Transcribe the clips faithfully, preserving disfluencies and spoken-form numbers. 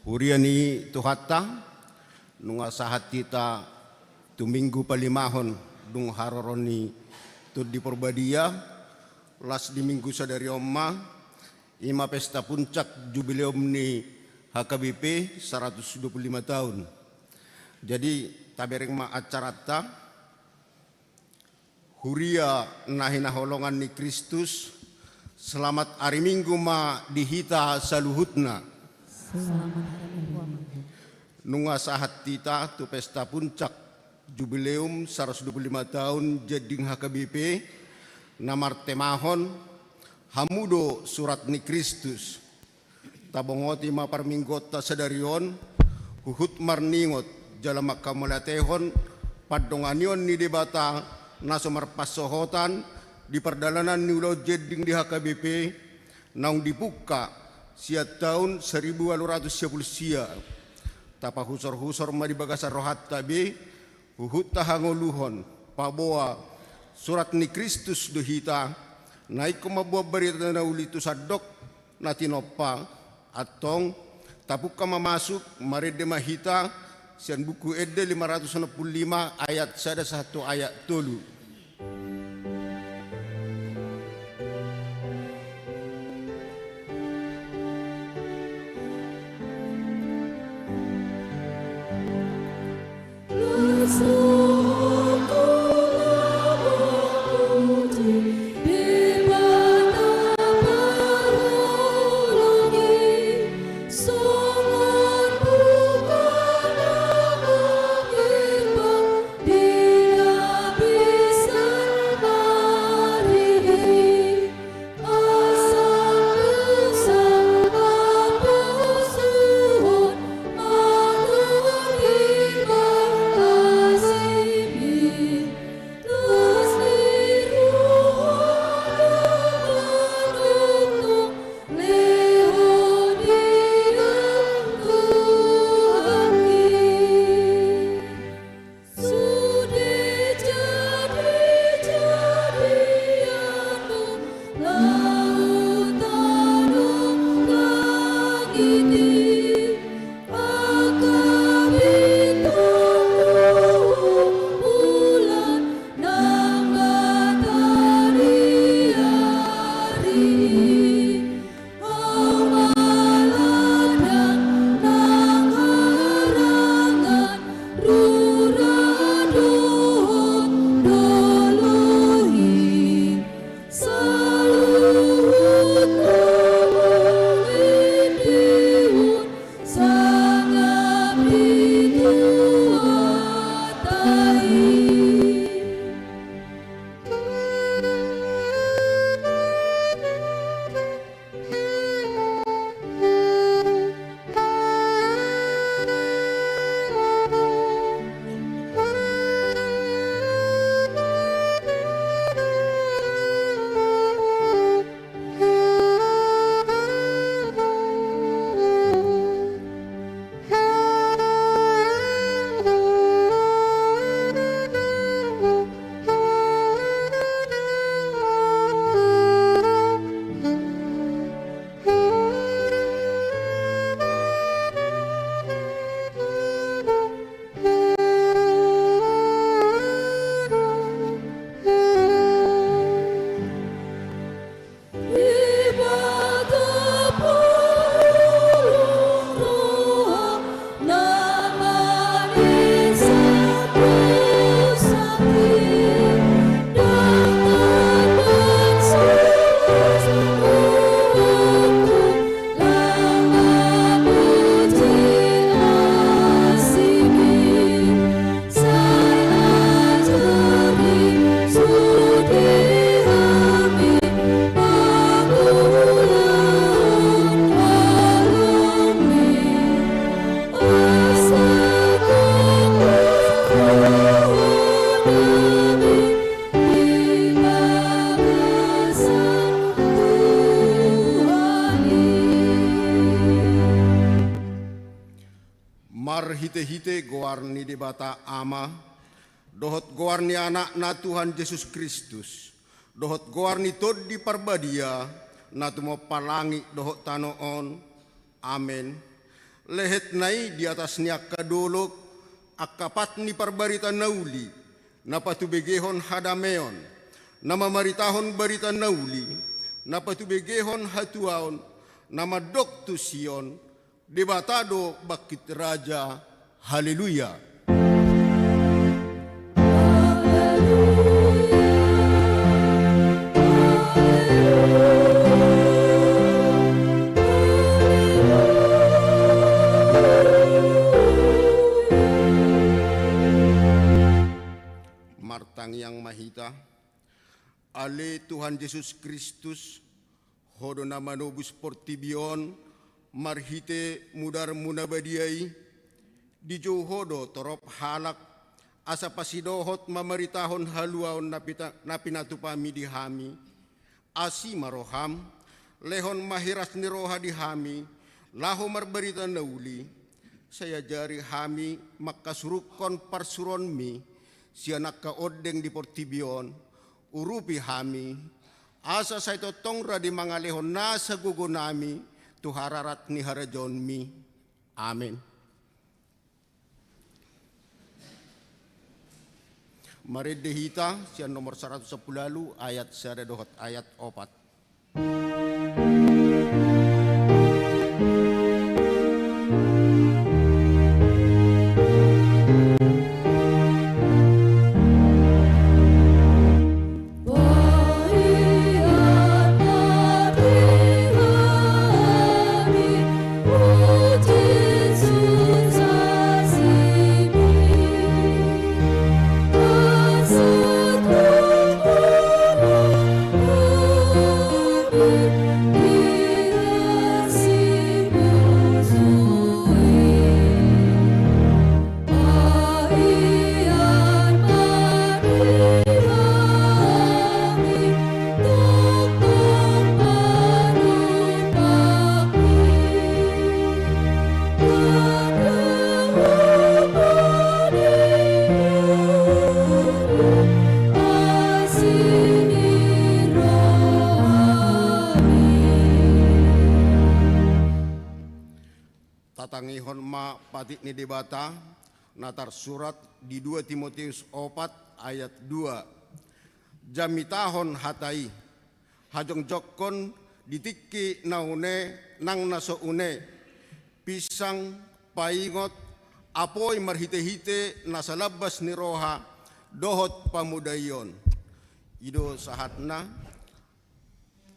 Huria ni Tuhanta, nunga sahat hita tu minggu palimahon dung haroro ni Tondi Parbadia, las di minggu sadari on ma, i ma pesta puncak jubileum ni H K B P saratus dua pulu lima taon. Jadi, tabereng ma acaranta. Huria na hinaholongan ni Kristus, selamat ari Minggu ma di hita saluhutna. Selamat hari Minggu. Nunga sahat hita tu pesta puncak jubileum saratus dua pulu lima taon jending H K B P, na martemahon Hamu do surat ni Kristus. Tabongoti ma parmingguonta sadari on, huhut marningot jala mangkamauliatehon pandonganion ni Debata na so marpansohotan di pardalanan ni ulaon jending di H K B P, naung dipungka sian taon saribu ualu ratus sia pulu sia. Tapahusorhusor ma di bagasan rohanta be, huhut tahangoluhon, paboa surat ni Kristus do hita, na ingkon mamboan barita na uli tu sandok na tinompa. Antong, tapungka ma masuk, marende ma hita sian Buku Ende lima ratus onom pulu lima ayat sada sahat tu ayat tolu. Marhitehite goar ni Debata Ama, dohot goar ni Anakna Tuhan Jesus Kristus, dohot goar ni Tondi Parbadia, na tumompa langit dohot tano on. Amen. Lehetna i di atas ni angka dolok, angka pat ni parbarita na uli, na patubegehon hadameon, na mamaritahon barita na uli, na patubegehon hatuaon, na mandok tu Sion, Debata do bangkit raja. Haleluya. Martangiang ma hita. Ale Tuhan Jesus Kristus, Ho do na manobus portibi on marhite mudarmu na badia i. Dijou Ho do torop halak asa pasidohot mamaritahon haluaon na pita-, na pinatupami di hami. Asi ma roham, lehon ma hiras ni roha di hami, laho marbarita na uli. Sai ajari hami mangkasurungkon parsuruonmi sian angka ondeng di portibi on. Urupi hami, asa sai tongtong rade mangalehon nasa gogonami tu hararat ni harajaonmi. Amen. Marende hita sian nomor saratus sampulu ualu, ayat sada dohot ayat opat. Tatangihon ma patik ni Debata na tarsurat di dua Timoteus opat ayat dua. Jamitahon hata i, hajongjongkon di tingki na une nang na so une, pinsang, paingot, apoi marhitehite nasa lambas ni roha dohot pamodaion. I do sahatna.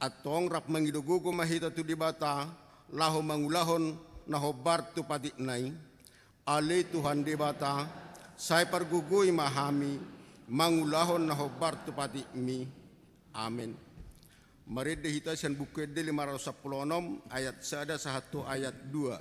Antong rap mangido gogo ma hita tu Debata, laho mangulahon na hombar tu patikna i. Ale Tuhan Debata, sai pargogoi ma hami mangulahon na hombar tu patikmi. Amen. Marende hita sian Buku Ende lima ratus sampulu onom ayat sada sahat tu ayat dua.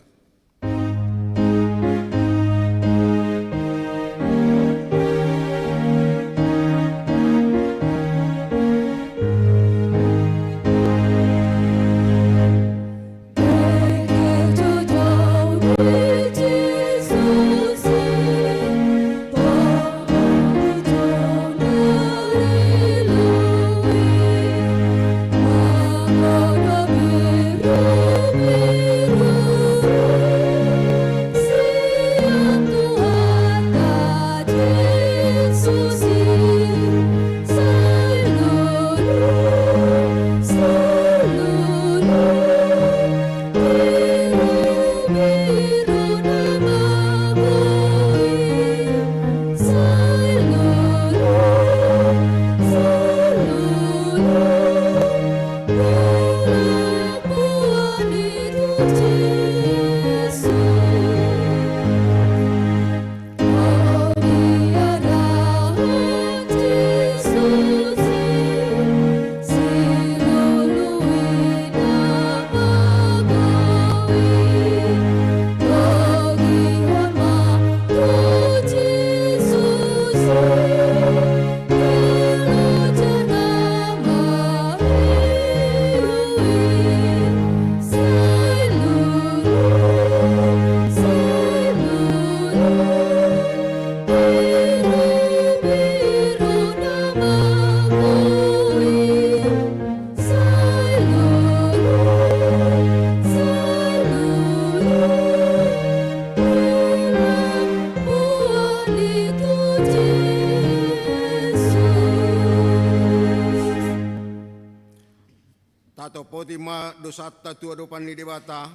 Topoti ma dosanta tu adopan ni Debata.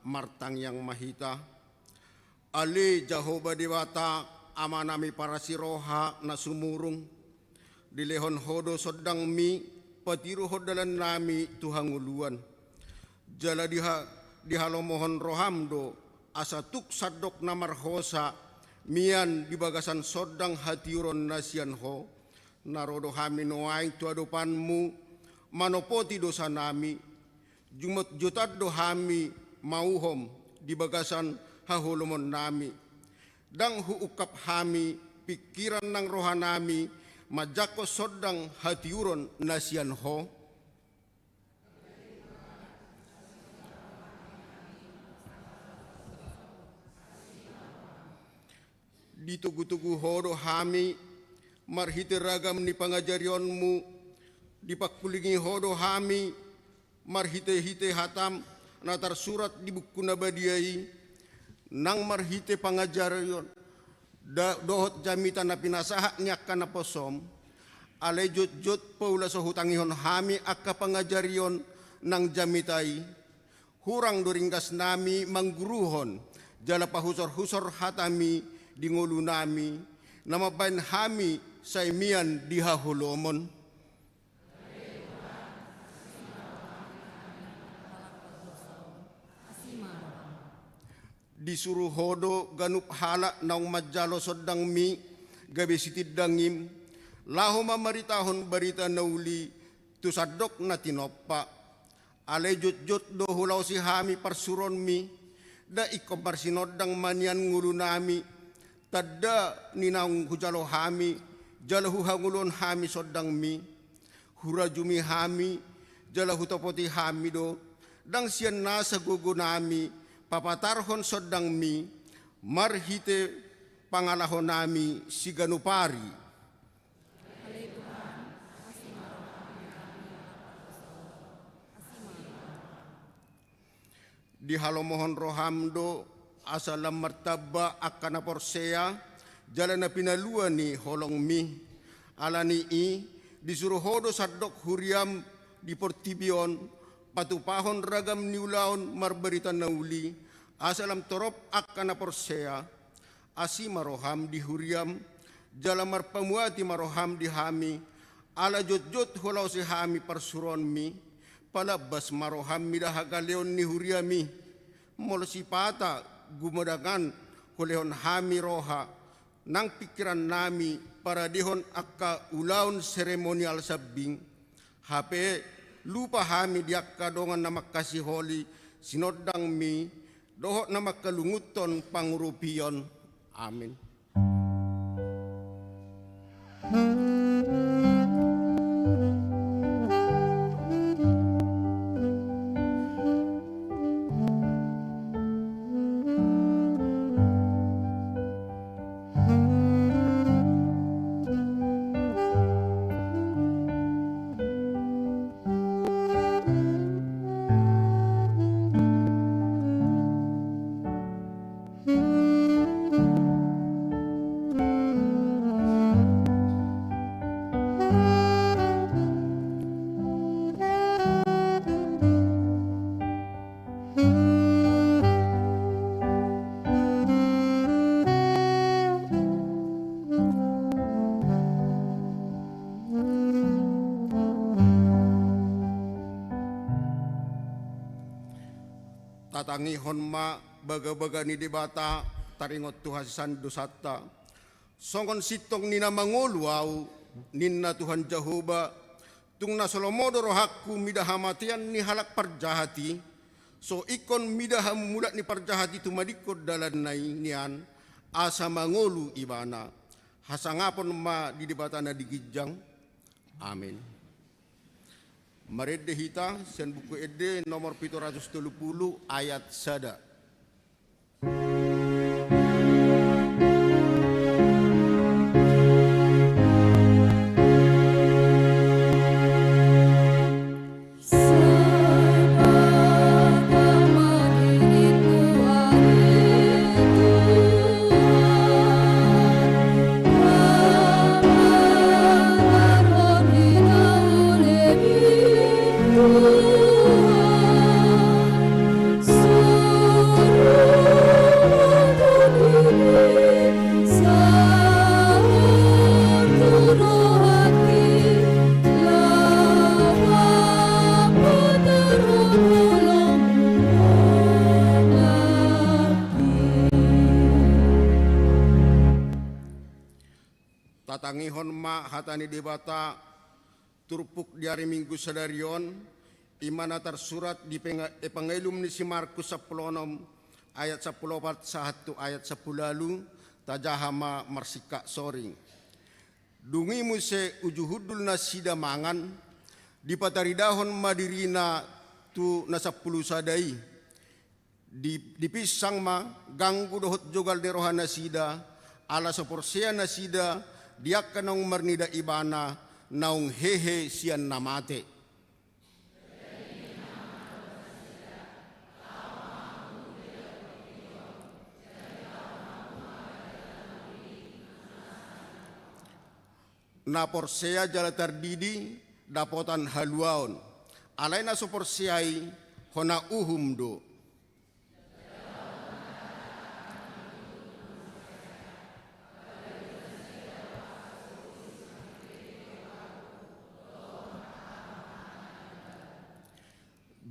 Martangiang ma hita. Ale Jahowa Debata, Amanami parasi roha na sumurung, dilehon Ho do sondangMi, patiruhon dalannami tu hangoluan. Jala diha-, dihalomohon rohaM do, asa tuk sandok na marhosa mian di bagasan sondang hatiuron na sian Ho, na ro do hami nuaeng tu adopanMu, manopoti dosanami, jumotjotan do hami mauhom di bagasan haholomonnami. Ndang huungkap hami pingkiran nang rohanami manjangkon sondang hatiuron na sian Ho. Ditogutogu Ho do hami marhite ragam ni pangajarionMu, dipangkulingi Ho do hami marhitehite hataM na tarsurat di buku na badia i, nang marhite pangajarion da-, dohot jamita na pinasahat ni angka naposoM. Alai jotjot pola so hutangihon hami angka pangajarion nang jamita i, hurang do ringgasnami mangguruhon jala pahusorhusor hataMi di ngolunami, na mambahen hami sai mian di haholomon. Disuru Ho do ganup halak naung manjalo sondangMi gabe sitindangim, laho mamaritahon barita na uli tu sandok na tinompa. Alai jotjot do hulaosi hami parsuruonMi, nda ingkon marsinondang ma nian ngolunami, tanda ni naung hujalo hami, jala huhangoluhon hami sondangMi. Hurajumi hami, jala hutopoti hami do, ndang sian nasa gogonami, papatarhon sondangMi, marhite pangalahonami siganup ari. Dihalomohon rohaM do, asa lam martamba angka na porsea, jala na pinalua ni holongMi. Ala ni i, disuru Ho do sandok huriaM di portibi on, patupahon ragam ni ulaon marbarita na uli, asa lam torop angka na porsea. Asi ma rohaM di huriaM, jala marpamuati ma rohaM di hami, ala jotjot hulaosi hami parsuruonMi, palambas ma rohaM mida hagaleon ni huriaMi, molo sipata gumodangan hulehon hami roha, nang pingkirannami paradehon angka ulaon seremonial sambing, hape lupa hami di angka dongan na mangkasiholi sinondangMi, dohot na mangkalungunhon pangurupion. Amin. Tatangihon ma bagabaga ni Debata, taringot tu hasesaan dosanta. Songon sintong ni na mangolu ahu, ninna Tuhan Jahowa, tung na so lomo do rohangku mida hamatean ni halak parjahat i, so ingkon mida hamumulat ni parjahat i tumadingkon dalanna i nian, asa mangolu ibana. Hasangapon ma di Debata na di ginjang. Amin. Marende hita sian Buku Ende nomor pitu ratus tolu pulu ayat sada. Ihon ma hata ni Debata turpuk di ari Minggu sadari on, i ma na tarsurat di penga-, Epangelium ni si Markus sampulu onom ayat sampulu opat sahat tu ayat sampulu ualu, tajaha ma marsingkat soring. Dung i muse uju hundul nasida mangan, dipataridahon ma dirina tu na sampulu sada i. Di, dipinsang ma ganggu dohot jogal ni roha nasida, ala so porsea nasida di angka naung marnida ibana naung hehe sian na mate. Na porsea jala tardidi dapotan haluaon. Alai na so porsea i hona uhum do.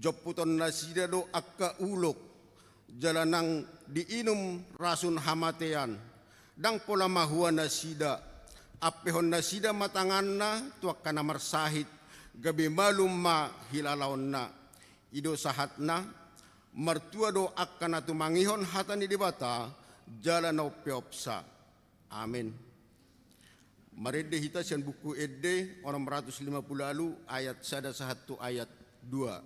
Jomputon nasida do angka ulok, jala nang diinum rasun hamatean, ndang pola mahua nasida, ampehon nasida ma tanganna tu angka na marsahit, gabe malum ma hilalaonna. I do sahatna, martua do angka na tumangihon hata ni Debata, jala na umpeopsa. Amen. Marende hita sian Buku Ende onom ratus lima pulu ualu ayat sada sahat tu ayat dua.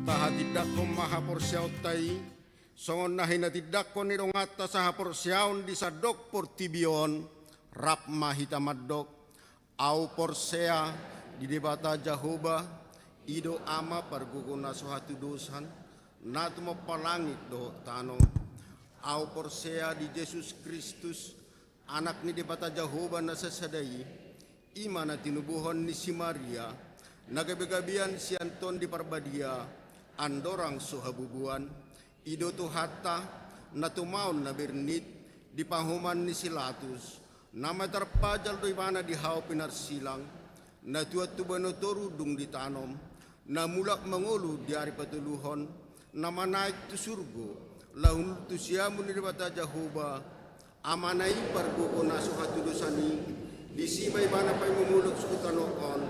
Tahatindangkon ma haporseaonta i, songon na hinatindangkon ni donganta sahaporseaon di sandok portibi on. Rap ma hita mandok: Ahu porsea di Debata Jahowa, i do Ama pargogo na so hatudosan, na tumompa langit dohot tano. Ahu porsea di Jesus Kristus, Anak ni Debata Jahowa na sasada i, i ma na tinubuhon ni si Maria, na gabegabean sian Tondi Parbadia, andorang so habubuan. I do Tuhanta, na tumaon na bernit di pahoman ni si Latus, na matar pajal do ibana di hau pinarsilang, na tuat tu banua toru dung ditanom, na mulak mangolu di ari patoluhon, na manaek tu surgo, laho hundul tu siamun ni Debata Jahowa, Amana i pargogo na so hatudosan i, disi ma ibana paima mulak tu tano on,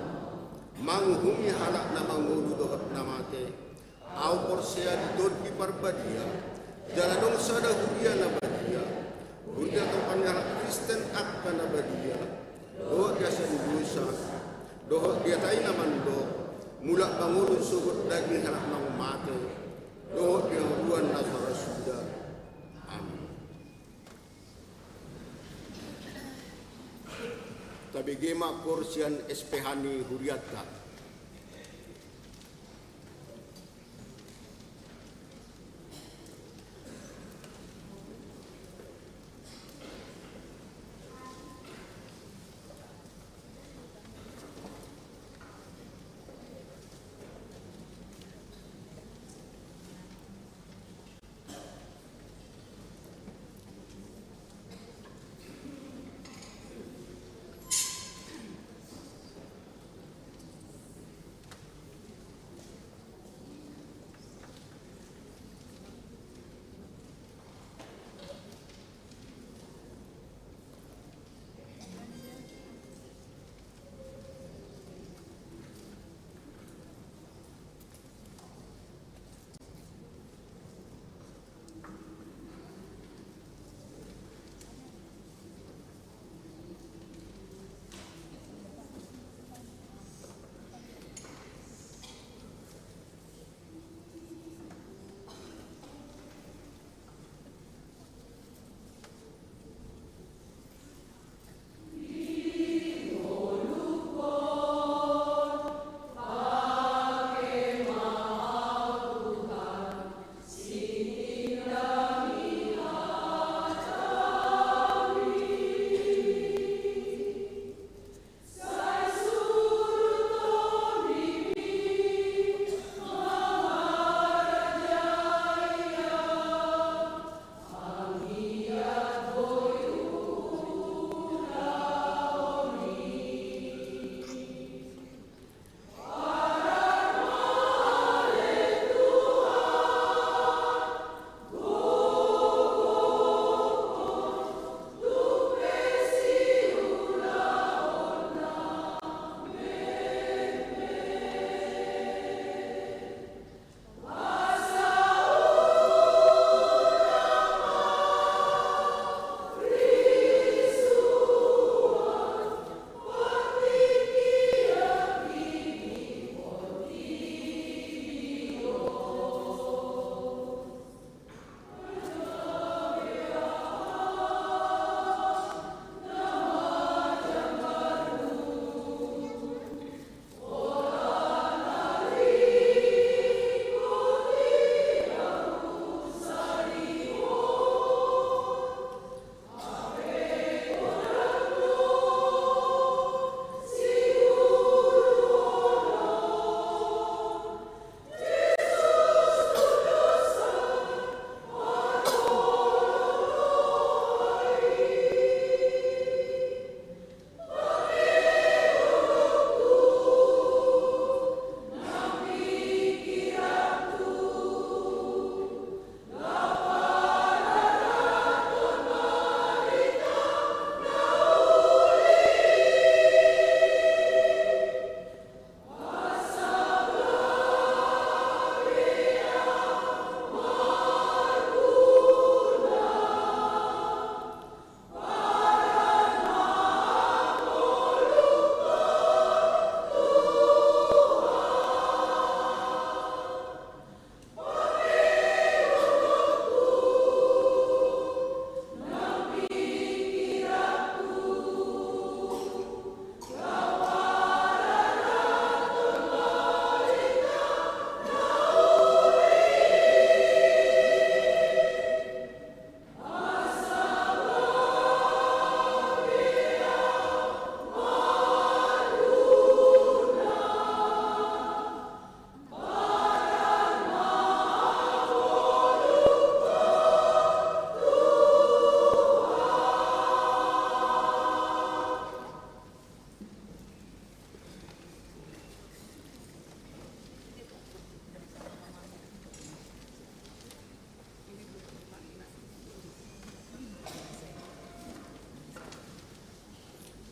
manguhumi halak na mangolu dohot na mate. Ahu porsea di Tondi Parbadia, jala adong sada huria na badia, huria na tongtong ni halak Kristen angka na badia, dohot di hasahatan dosa, dohot di hata i na mandok, mulak mangolu sogot daging halak naung mate, dohot di hangoluan na so ra suda. Amin. Tabege ma koor sian S P H ni hurianta.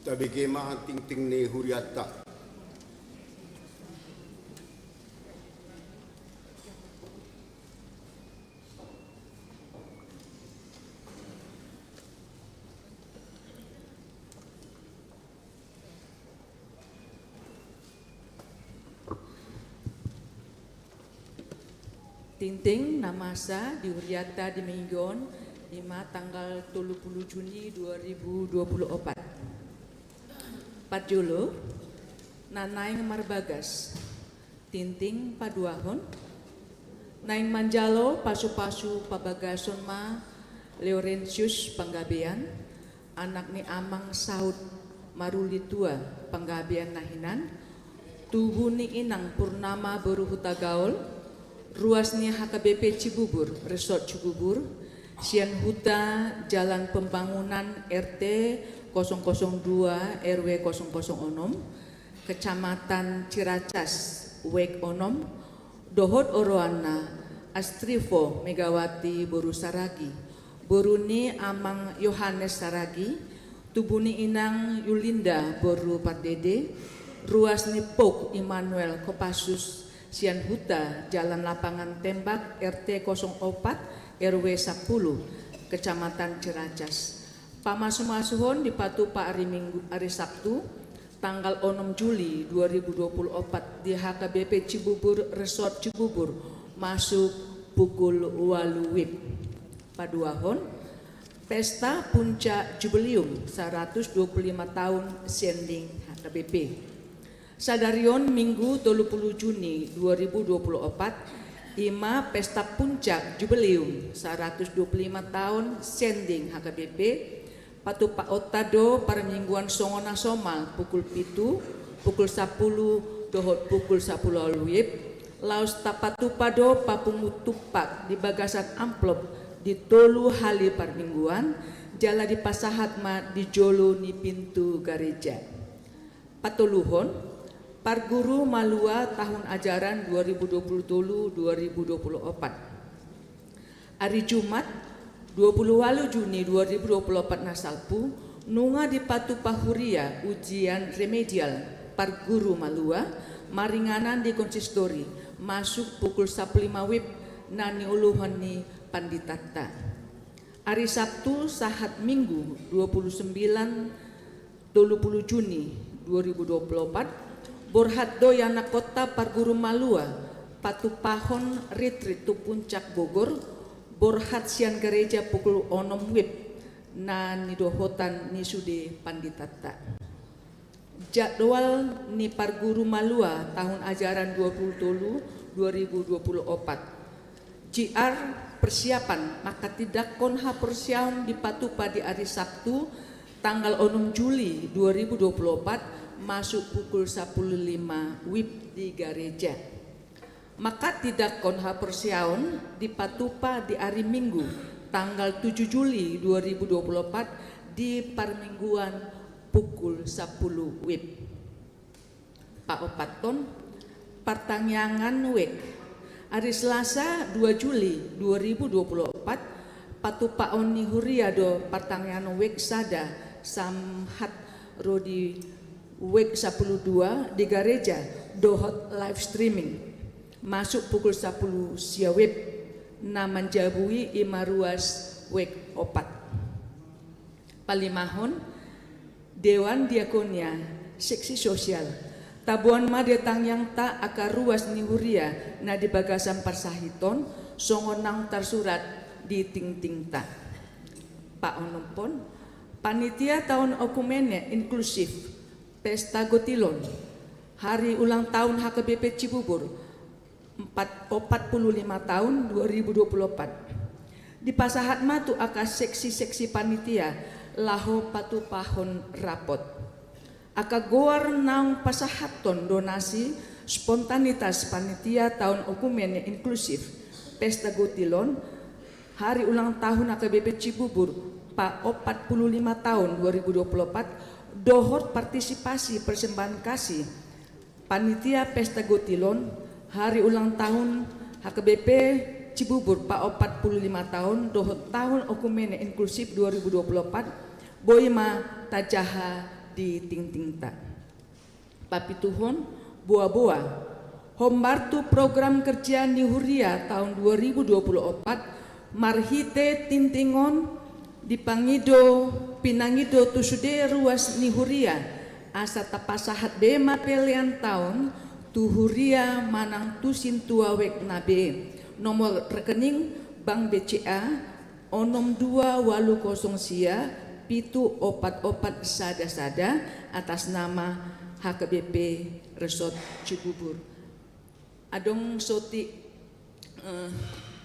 Tabege ma tingting ni hurianta. Tingting na masa di hurianta di minggu on, i ma tanggal tolu pulu Juni dua ribu dua pulu opat. Parjolo, na naeng marbagas. Tingting paduahon, naeng manjalo pasupasu pabagason ma Laurentius Panggabean, anak ni amang Saud Maruli Tua Panggabean na hinan, tubu ni inang Purnama boru Hutagaol, ruas ni H K B P Cibubur, Resort Cibubur, sian huta Jalan Pembangunan R T kosong kosong dua R W kosong kosong onom, Kecamatan Ciracas, Wek onom, dohot oroanna Astrivo Megawati boru Saragi, boru ni amang Yohanes Saragi, tubu ni inang Yulinda boru Pardede, ruas ni Pope Immanuel Kopassus, sian huta Jalan Lapangan Tembak R T kosong opat R W sapulu, Kecamatan Ciracas. Pamasumasuon dipatupa ari Minggu, ari Sabtu, tanggal onom Juli dua ribu dua pulu opat di H K B P Cibubur Resort Cibubur, masuk pukul ualu WIB. Paduahon, pesta puncak jubileum saratus dua pulu lima taon sian ding H K B P. Sadari on Minggu tolu pulu Juni dua ribu dua pulu opat, i ma pesta puncak jubileum saratus dua pulu lima taon sian ding H K B P, patupaonta do parmingguan songon na somal pukul pitu, pukul sapulu, dohot pukul sapulu ualu WIB, laos tapatupa do papungu tumpak di bagasan amplop di tolu hali parmingguan, jala dipasahat ma di jolo ni pintu gareja. Patoluhon, parguru malua tahun ajaran dua ribu dua pulu tolu dua ribu dua pulu opat. Ari Jumat, dua pulu ualu Juni dua ribu dua pulu opat na salpu, nunga dipatupa huria ujian remedial parguru malua maringanan di konsistori, masuk pukul sapulu lima WIB, na niolohan ni panditanta. Ari Sabtu sahat Minggu dua pulu sembilan, tolu pulu Juni dua ribu dua pulu opat, borhat do ianakhonta parguru malua patupahon retreat tu Puncak Bogor, borhat sian gareja pukul onom WIB, na nidohotan ni sude panditanta. Jadwal ni parguru malua tahun ajaran dua pulu tolu dua ribu dua pulu opat. J R, persiapan manghatindanghon haporseaon dipatupa di ari Sabtu, tanggal onom Juli dua ribu dua pulu opat, masuk pukul sapulu lima WIB di gareja. Manghatindanghon haporseaon dipatupa di ari Minggu, tanggal tujuh Juli dua ribu dua pulu opat, di parmingguan pukul sapulu WIB. Paopathon, partangiangan wijk. Ari Selasa dua Juli dua ribu dua pulu opat, patupaon ni huria do partangiangan wijk sada samhat ro di wijk sapulu dua di gareja dohot live streaming. Masuk pukul sapulu sia WIB, na manjabui i ma ruas wijk opat. Palimahon, Dewan Diakonia, seksi sosial. Taboan ma di tangiangta angka ruas ni huria na di bagasan parsahiton, songon naung tarsurat di tingtingta. Paonomhon, panitia taon okumene inklusif, pesta gotilon, hari ulang tahun H K B P Cibubur, empat, opat pulu lima taon dua ribu dua pulu opat. Dipasahat ma tu angka seksi-seksi panitia laho patupahon rapot. Angka goar naung pasahathon donasi spontanitas panitia taon okumene inklusif, pesta gotilon, hari ulang tahun H K B P Cibubur, pa opat pulu lima taon dua ribu dua pulu opat, dohot partisipasi persembahan kasih, panitia pesta gotilon, hari ulang tahun H K B P Cibubur pa opat pulu lima taon, dohot tahun okumene inklusif dua ribu dua pulu opat, boi ma tajaha di tingtingta. Papituhon, boa-boa. Hombar tu program kerja ni huria taon dua ribu dua puluh opat, marhite tingting on dipangido, pinangido tu sude ruas ni huria, asa tapasahat be ma pelean taon tu huria manang tu sintua wekna be. Nomor rekening Bank B C A, onom dua ualu kosong sia pitu opat opat sada sada, atas nama H K B P Resort Cibubur. Adong sotik, eh,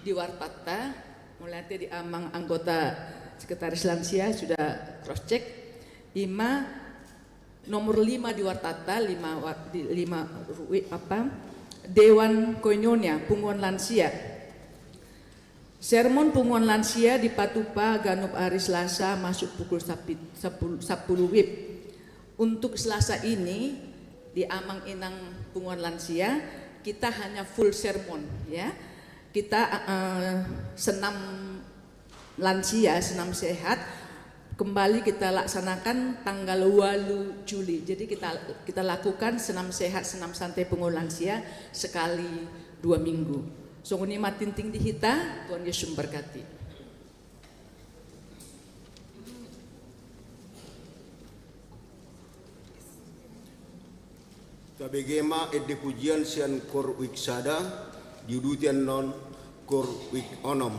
di wartanta, mauliate di amang anggota sekretaris lansia sudah cross check. Ima nomor lima di wartanta, lima wa-, di, lima rui-, apa, Dewan Koinonia, Punguan Lansia. Sermon Punguan Lansia dipatupa ganup ari Selasa masuk pukul sapit-, sapul-, sapuluh wib. Untuk Selasa ini, di amang inang Punguan Lansia, kita hanya full sermon, ya. Kita, eh, senam lansia, senam sehat, kembali kita laksanakan tanggal walu Juli. Jadi kita, kita lakukan senam sehat, senam santai Punguan Lansia sekali dua minggu. Songon i ma tingting di hita, Tuhan Yesus memberkati. Tabege ma ende pujian sian kor wik sada, diuduti annon kor wik onom.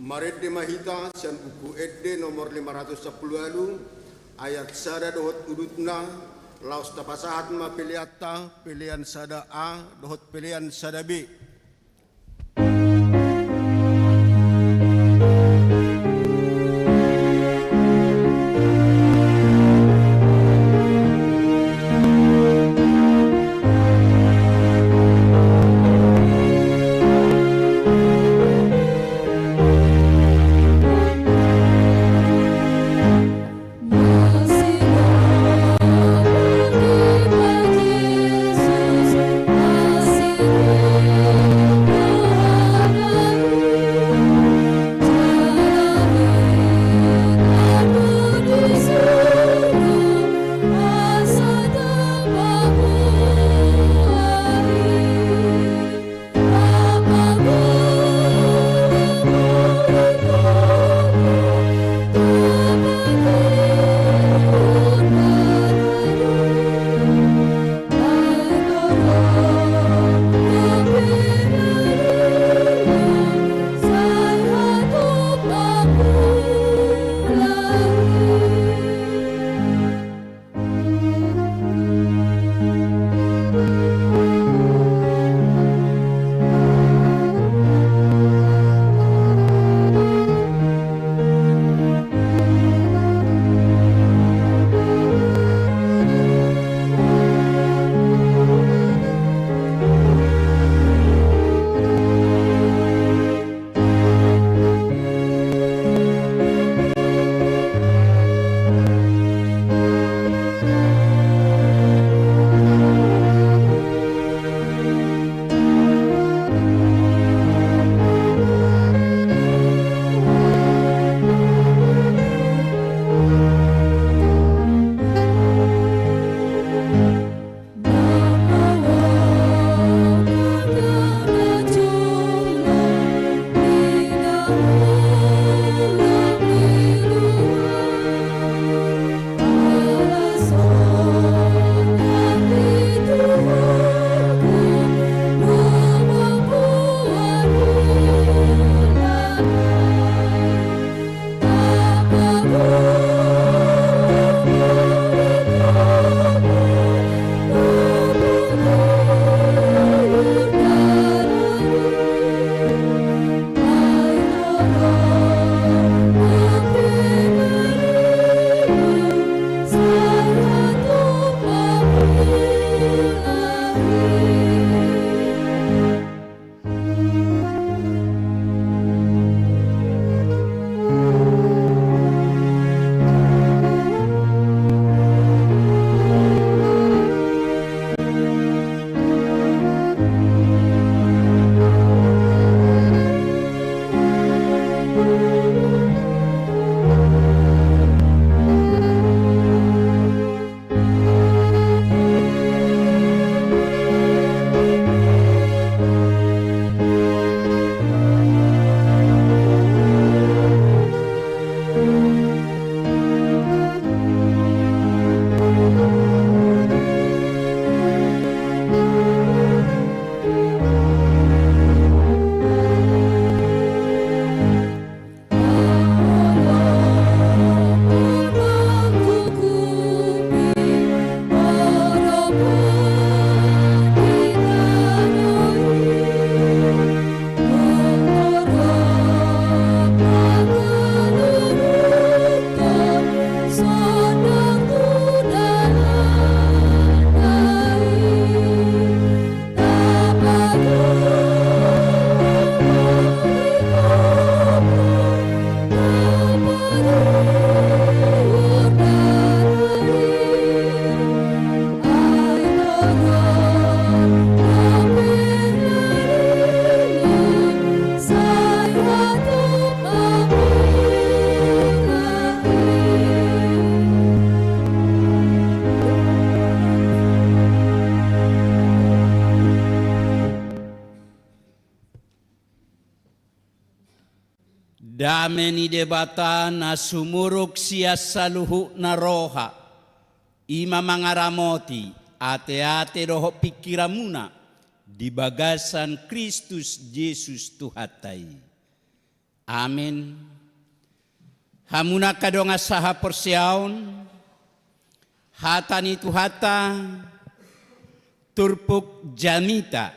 Marende ma hita sian Buku Ende nomor lima ratus sampulu ualu, ayat sada dohot udutna, laos tapasahat ma peleanta, pelean sada A dohot pelean sada B. Dame ni Debata na sumurung sian saluhutna roha, i ma mangaramoti ateate dohot pingkiranmuna di bagasan Kristus Jesus Tuhanta i. Amin. Hamuna angka dongan sahaporseaon, hata ni Tuhanta, turpuk jamita,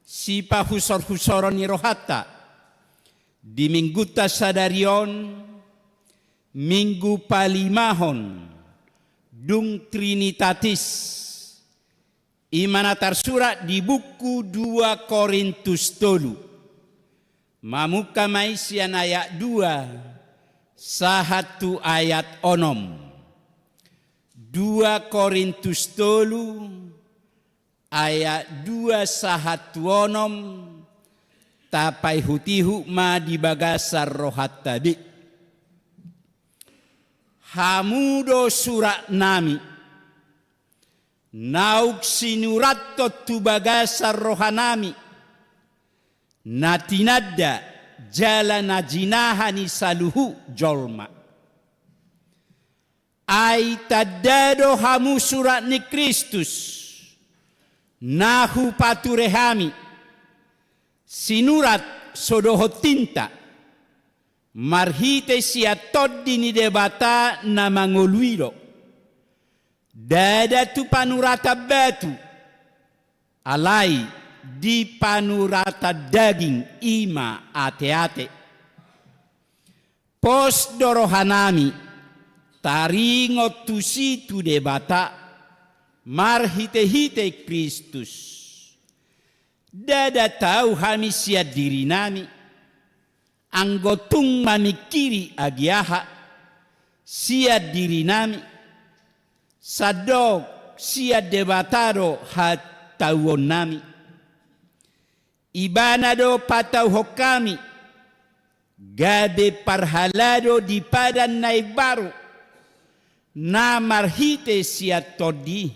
sipahusorhusoron ni rohanta, di minggunta sadari on, minggu palimahon, dung Trinitatis, i ma na tarsurat di buku dua Korintus tolu. Mamungka ma i sian ayat dua sahat tu ayat onom. Dua Korintus tolu, ayat dua sahat tu onom, tapaihutihut ma di bagasan rohanta be. Hamu do suratnami, naung sinurathon tu bagasan rohanami, na tinanda jala na jinaha ni saluhut jolma. Ai tanda do hamu surat ni Kristus, na hupature hami, sinurat so dohot tinta, marhite sian Tondi ni Debata na mangolu i do. Ndada tu panuratan batu, alai di panuratan daging, i ma ateate. Pos do rohanami taringot tusi tu Debata marhitehite Kristus. Ndada tau hami sian dirinami, anggo tung mamingkiri agia aha sian dirinami, sandok sian Debata do hatauonnami. Ibana do patauhon hami, gabe parhalado di padan na imbaru, na marhite sian Tondi,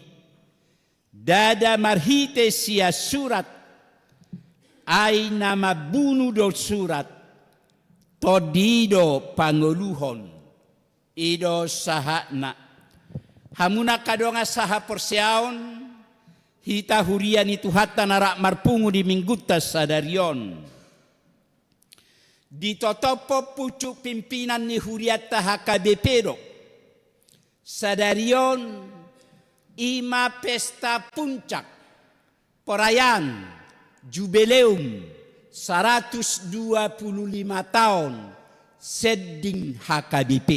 ndada marhite sian surat, ai na mambunu do surat, Tondi do pangoluhon. I do sahatna. Hamuna angka dongan sahaporseaon, hita huria ni Tuhanta na rap marpungu di minggunta sadari on. Ditotophon pucuk pimpinan ni hurianta H K B P do. Sadari on, i ma pesta puncak perayaan jubileum saratus dua pulu lima taon sending H K B P.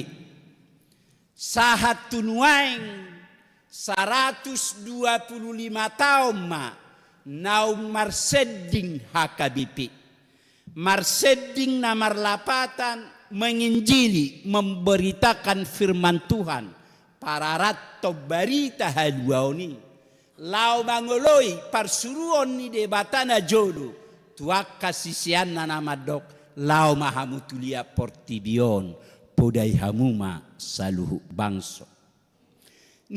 Sahat tu nuaeng saratus dua pulu lima taon ma naung marsending H K B P. Marsending na marlapatan menginjili, memberitakan firman Tuhan, pararathon barita haluaon i, laho mangoloi parsuruon ni Debata najolo tu angka siseanna na mandok, laho ma hamu tu liat portibi on, podai hamu ma saluhut bangso.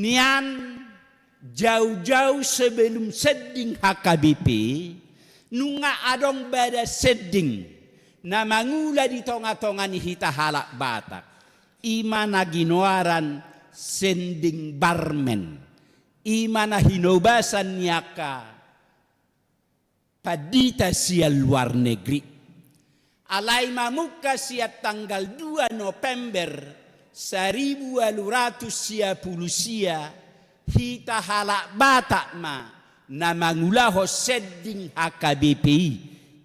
Nian, jaujau sebelum sending H K B P, nunga adong badan sending na mangula di tongatonga ni hita halak Batak. I ma na ginoaran sending barmen. I ma na hinobasan ni angka pandita sian luar negeri. Alai mamungka sian tanggal dua November saribu ualu ratus sia pulu sia, hita halak Batak ma na mangulahon sending H K B P i,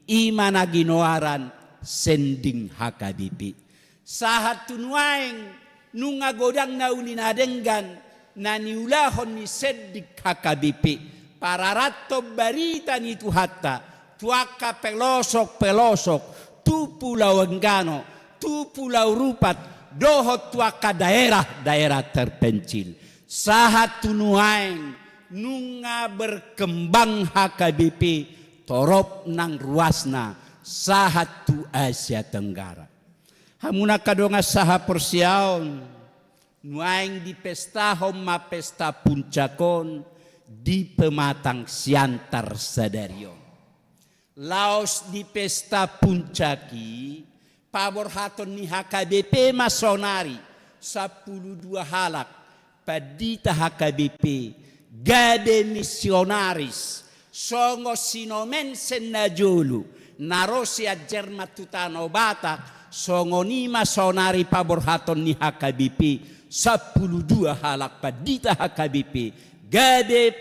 i ma na ginoaran sending H K B P. Sahat tu nuaeng nunga godang na uli na denggan na niulahon ni sending H K B P, pararathon barita ni Tuhanta tu angka pelosok-pelosok, tu Pulau Enggano, tu Pulau Rupat, dohot tu angka daerah-daerah terpencil. Sahat tu nuaeng nunga berkembang H K B P torop nang ruasna sahat tu Asia Tenggara. Hamuna angka dongan sahaporseaon, nuaeng dipestahon ma pesta puncak on di Pematang Siantar sadari on. Laos di pesta puncak i, paborhaton ni H K B P ma saonari sampulu dua halak pandita H K B P gabe misionaris, songon sinomensen najolo na ro sian Jerman tu Tano Batak, songon i ma saonari paborhaton ni H K B P, sampulu dua halak pandita H K B P gabe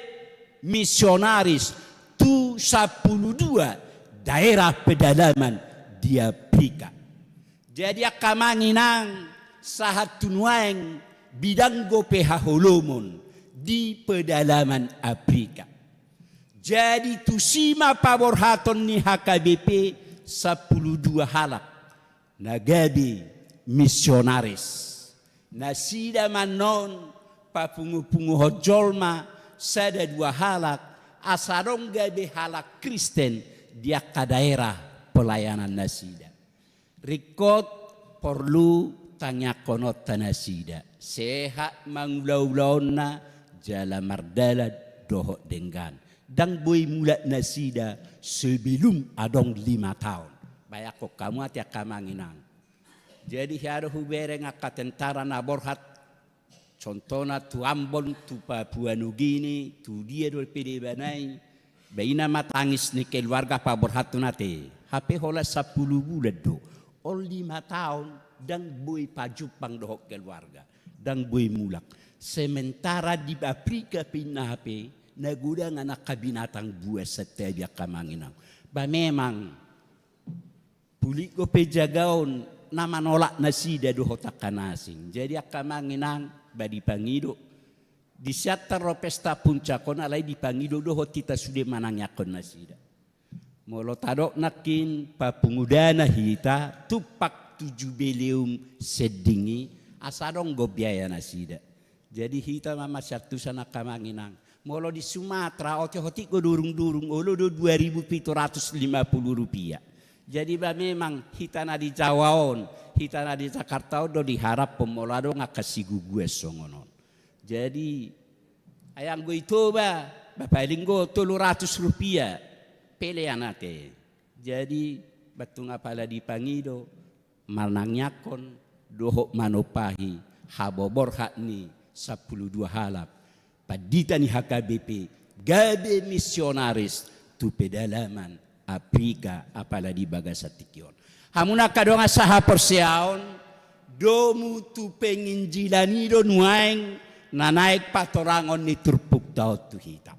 misionaris tu sampulu dua daerah pedalaman di Afrika. Jadi angka amang inang, sahat tu nuaeng bidang dope haholomon di pedalaman Afrika. Jadi tusi ma paborhaton ni H K B P sampulu dua halak na gabe misionaris. Nasida ma annon papungupunguhon jolma sada dua halak, asa adong gabe halak Kristen di angka daerah pelayanan nasida. Ringkot porlu tangiangkononta nasida, sehat mangulaulaonna jala mardalan dohot denggan. Ndang boi mulak nasida sebelum adong lima taon. Bayangkon hamu ate angka amang inang. Jadi hea do hubereng angka tentara na borhat, contohna tu Ambon, tu Papua Nugini, tu dia dope deba nai, ba i na ma tangis ni keluarga paborhathon ate. Hape holan sampulu bulan do, on lima taon, ndang boi pajumpang dohot keluarga, ndang boi mulak. Sementara di Afrika pe inna hape na godang angka binatang buas, santabi angka amang inang. Ba memang pulik dope jagaon na manolak nasida dohot angka na asing. Jadi angka amang inang, ba dipangido, di sian ro pesta puncak on alai dipangido dohot hita sude manangiangkon nasida. Molo tadok nangkin papungu dana hita tumpak tu Jubeleum Sending i, asa adong do biaya nasida. Jadi hita ma masiantusan angka amang inang. Molo di Sumatera, otik-otik do durung-durung, olo do dua ribu pitu ratus lima puluh rupiah. Jadi ba memang hita na di Jawa on, hita na di Jakarta on do diharaphon molo adong angka siguguan songon on. Jadi ai anggo i Toba, ba paling do tolu ratus rupiah pelean ate. Jadi ba tung apala dipangido, manangiangkon dohot manompahi haboborhat ni sampulu dua halak pandita ni H K B P gabe misionaris tu pedalaman Afrika, apala di bagasan tingki on. Hamu na angka dongan sahaporseaon, domu tu penginjilan i do nuaeng na naeng patorangon ni turpukta on tu hita.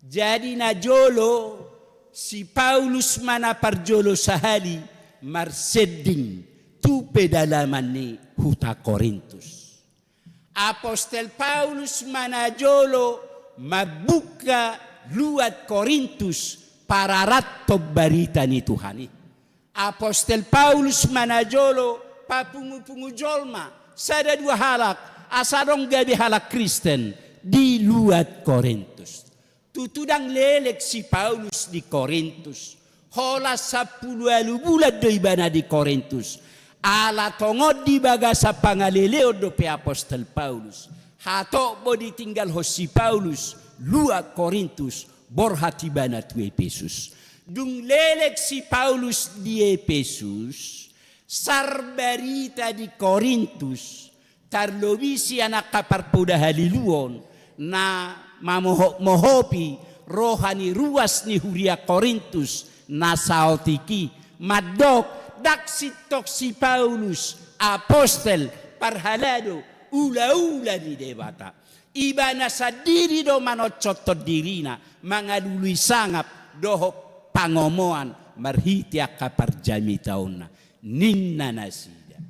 Jadi na jolo, si Paulus ma na parjolo sahali marsending tu pedalaman ni huta Korintus. Apostel Paulus ma na jolo mambuka luat Korintus pararathon barita ni Tuhan i. Apostel Paulus ma na jolo papungupungu jolma, sada dua halak, asa adong gabe halak Kristen di luat Korintus. Tutu ndang leleng si Paulus di Korintus. Holan sampulu ualu bulan do ibana di Korintus. Ala tongon di bagasan pangaleleon dope apostel Paulus. Hatop do ditinggalhon si Paulus luat Korintus, borhat ibana tu Epesus. Dung leleng si Paulus di Epesus, sar barita di Korintus, tarlobi sian angka parpoda haliluon na mamohopmohopi roha ni ruas ni huria Korintus na saotik i, mandok ndang sintong si Paulus apostel parhalado ulaula ni Debata. Ibana sandiri do manonconthon dirina, mangalului sangap dohot pangomoan marhite angka parjamitaonna, ninna nasida.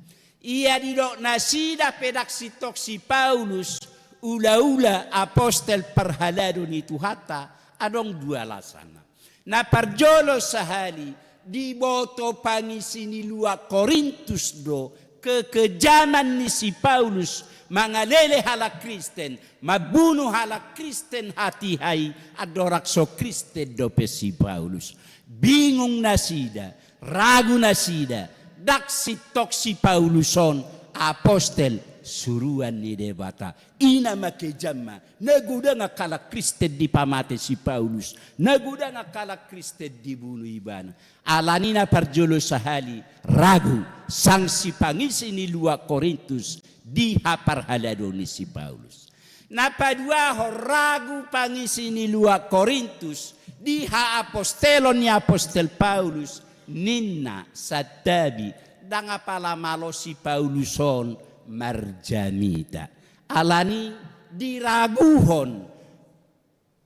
Ia didok nasida pe ndang sintong si Paulus ulaula apostel parhalado ni Tuhanta, adong dua alasanna. Na parjolo sahali, diboto pangisi ni luat Korintus do kekejaman ni si Paulus mangalele halak Kristen, mambunu halak Kristen hatiha i, andorang so Kristen dope si Paulus. Bingung nasida, ragu nasida, ndang sintong si Paulus on apostel suruan ni Debata. I nama kejam ma, na godang angka halak Kristen dipamate si Paulus, na godang angka halak Kristen dibunu ibana. Alani na parjolo sahali, ragu, sansi pangisi ni luat Korintus di haparhalado ni si Paulus. Na paduahon, ragu pangisi ni luat Korintus di haapostelon ni apostel Paulus, ninna santabi, ndang apala malo si Paulus on marjamita. Alani diraguhon,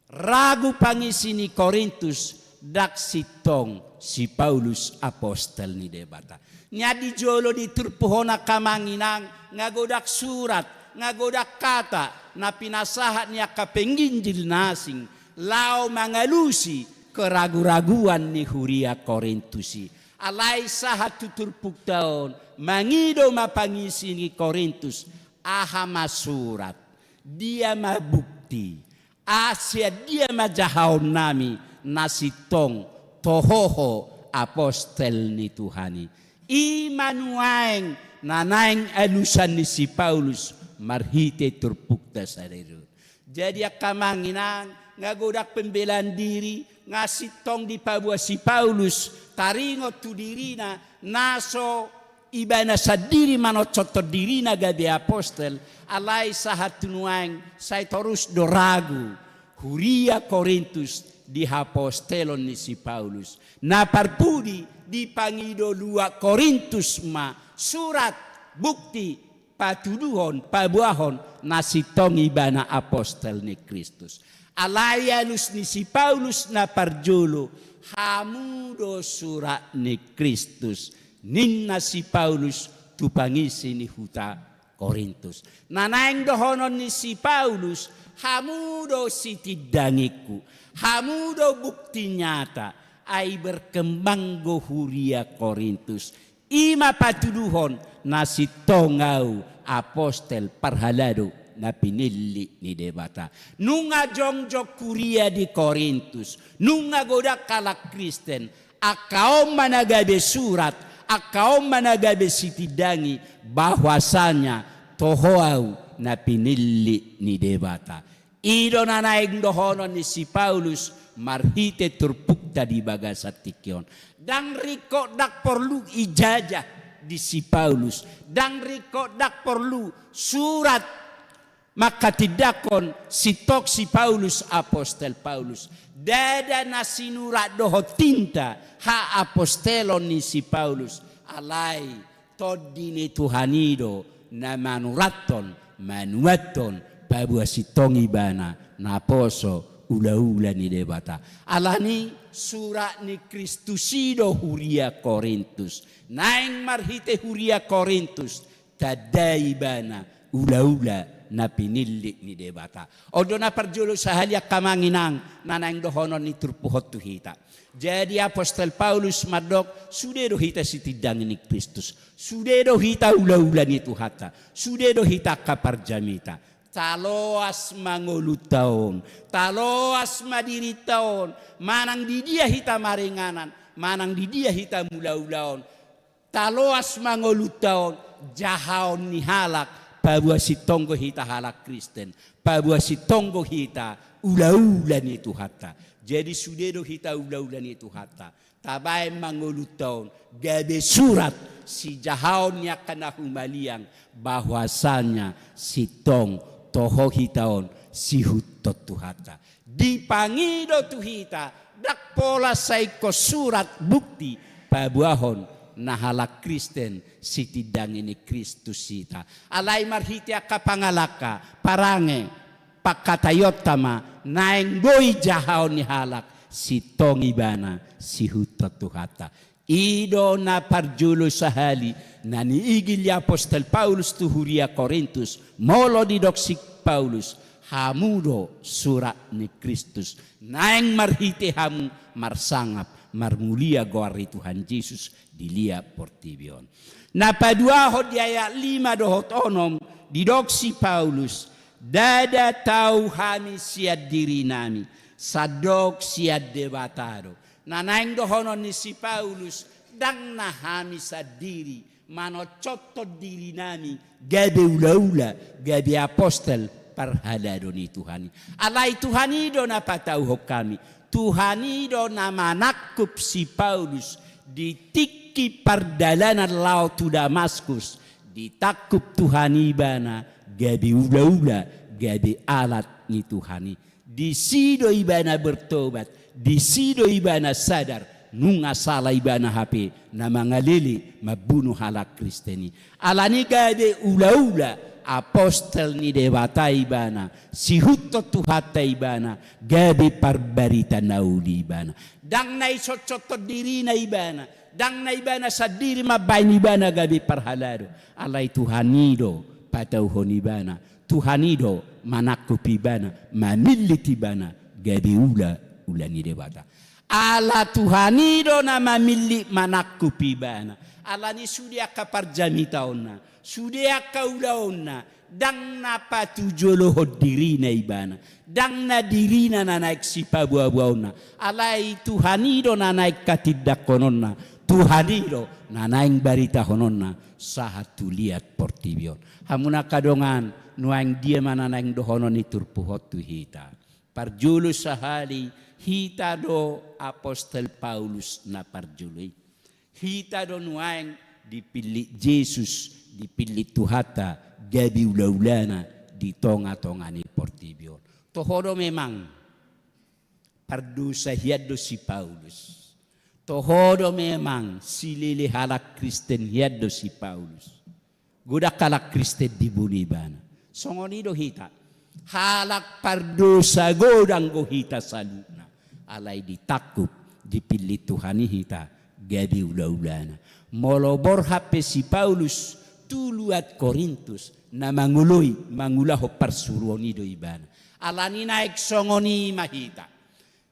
ragu pangisi ni Korintus, ndang sintong si Paulus apostel ni Debata. Nian di jolo di turpuk on angka amang inang, nga godang surat, nga godang kata na pinasahat ni angka penginjil na asing laho mangalusi keragu-raguan ni huria Korintus i. Alai sahat tu turpukta on, mangido ma pangisi ni Korintus, aha ma surat, dia ma bukti, sian dia ma jahaonnami na sintong toho ho apostel ni Tuhan i. I ma nuaeng na naeng alusan ni si Paulus marhite turpukta sadari on. Jadi angka amang inang, nga godang pembelaan diri, nga sintong dipaboa si Paulus taringot tu dirina na so ibana sandiri manonconthon dirina gabe apostel, alai sahat tu nuaeng sai torus do ragu huria Korintus di haapostelon ni si Paulus. Na parpudi, dipangido luat Korintus ma surat, bukti, patuduhon, paboahon na sintong ibana apostel ni Kristus. Alai alus ni si Paulus na parjolo, hamu do surat ni Kristus, ninna si Paulus tu pangisi ni huta Korintus. Na naeng dohonon ni si Paulus, hamu do sitindangingku, hamu do bukti nyata, ai berkembang do huria Korintus. I ma patuduhon na sintong ahu apostel parhalado na pinillit ni Debata. Nunga jongjong huria di Korintus, nunga godang halak Kristen, angka on ma na gabe surat, angka on ma na gabe sitindangi, bahwasanya toho ahu na pinillit ni Debata. I do na naeng dohonon ni si Paulus marhite turpukta di bagasan tingki on. Ndang ringkot, ndang porlu ijazah di si Paulus, ndang ringkot, ndang porlu surat manghatindanghon sintong si Paulus, apostel Paulus. Ndada na sinurat dohot tinta haapostelon ni si Paulus, alai Tondi ni Tuhan i do na manurathon, manuathon, paboa sintong ibana naposo ulaula ni Debata. Alani surat ni Kristus i do huria Korintus. Naeng marhite huria Korintus tandai ibana ulaula na pinillit ni Debata. On do na parjolo sahali angka amang inang na naeng dohonon ni turpuk on tu hita. Jadi apostel Paulus mandok, sude do hita sitindangi ni Kristus, sude do hita ulaula ni Tuhanta, sude do hita angka parjamita. Taloas ma ngolunta on, taloas ma dirinta on, manang di dia hita maringanan, manang di dia hita mulaula on. Taloas ma ngolunta on, jahaon ni halak, paboa sintong do hita halak Kristen, paboa sintong do hita ulaula ni Tuhanta. Jadi sude do hita ulaula ni Tuhanta. Tabaen ma ngolunta on gabe surat sijahaon ni angka na humaliang, bahwasanya sintong toho hita on sihuthon Tuhanta. Dipangido tu hita, ndang pola sai ingkon surat bukti paboahon na halak Kristen sitindangi ni Kristus hita. Alai marhite angka pangalangka, parange, pangkataionta ma, naeng boi jahaon ni halak, sintong ibana sihuthon Tuhanta. I do na parjolo sahali na niigil ni apostel Paulus tu huria Korintus, molo didok si Paulus, hamu do surat ni Kristus, naeng marhite hamu marsangap marmulia goar ni Tuhan Jesus di liat portibi on. Na paduahon di ayat lima dohot onom, didok si Paulus, ndada tau hami sian dirinami, sandok sian Debata do. Na naeng dohonon ni si Paulus, ndang na hami sandiri manonconthon dirinami gabe ulaula, gabe apostel parhalado ni Tuhan i. Alai Tuhan i do na patauhon hami, Tuhan i do na manangkup si Paulus di tingki pardalanan laho tu Damaskus, ditangkup Tuhan i ibana gabe ulaula, gabe alat ni Tuhan i. Disi do ibana bertobat, disi do ibana sadar, nunga sala ibana hape na mangalele mambunu halak Kristen i. Alani gabe ulaula, apostel ni Debata ibana, sihuthon Tuhanta ibana, gabe parbarita na uli ibana. Ndang na isotsothon dirina ibana, ndang na ibana sandiri mambahen ibana gabe parhalado. Alai Tuhan i do patauhon ibana, Tuhan i do manangkup ibana, mamillit ibana gabe ulaula ni Debata. Ala Tuhan i do na mamillit manangkup ibana. Alani sude angka parjamitaonna, sude angka ulaonna, ndang na patujolohon dirina ibana, ndang na dirina na naeng sipaboaboaonna. Alai Tuhan i do na naeng hatindangkononna, Tuhan i do na naeng baritahononna sahat tu liat portibi on. Hamu na angka dongan, nuaeng dia ma na naeng dohonon ni turpuk on tu hita? Parjolo sahali, hita do apostel Paulus na parjolo i. Hita do nuaeng dipillit Jesus, dipillit Tuhanta gabe ulaulana di tongatonga ni portibi on. Toho do memang pardosa hian do si Paulus. Toho do memang silele halak Kristen hian do si Paulus. Godang halak Kristen dibunu ibana. Songon i do hita. Halak pardosa godang do hita saluhutna. Alai ditangkup, dipillit Tuhan i hita gabe ulaulana. Molo borhat pe si Paulus tu luat Korintus, na mangoloi, mangulahon parsuruon i do ibana. Alani naeng songon i ma hita.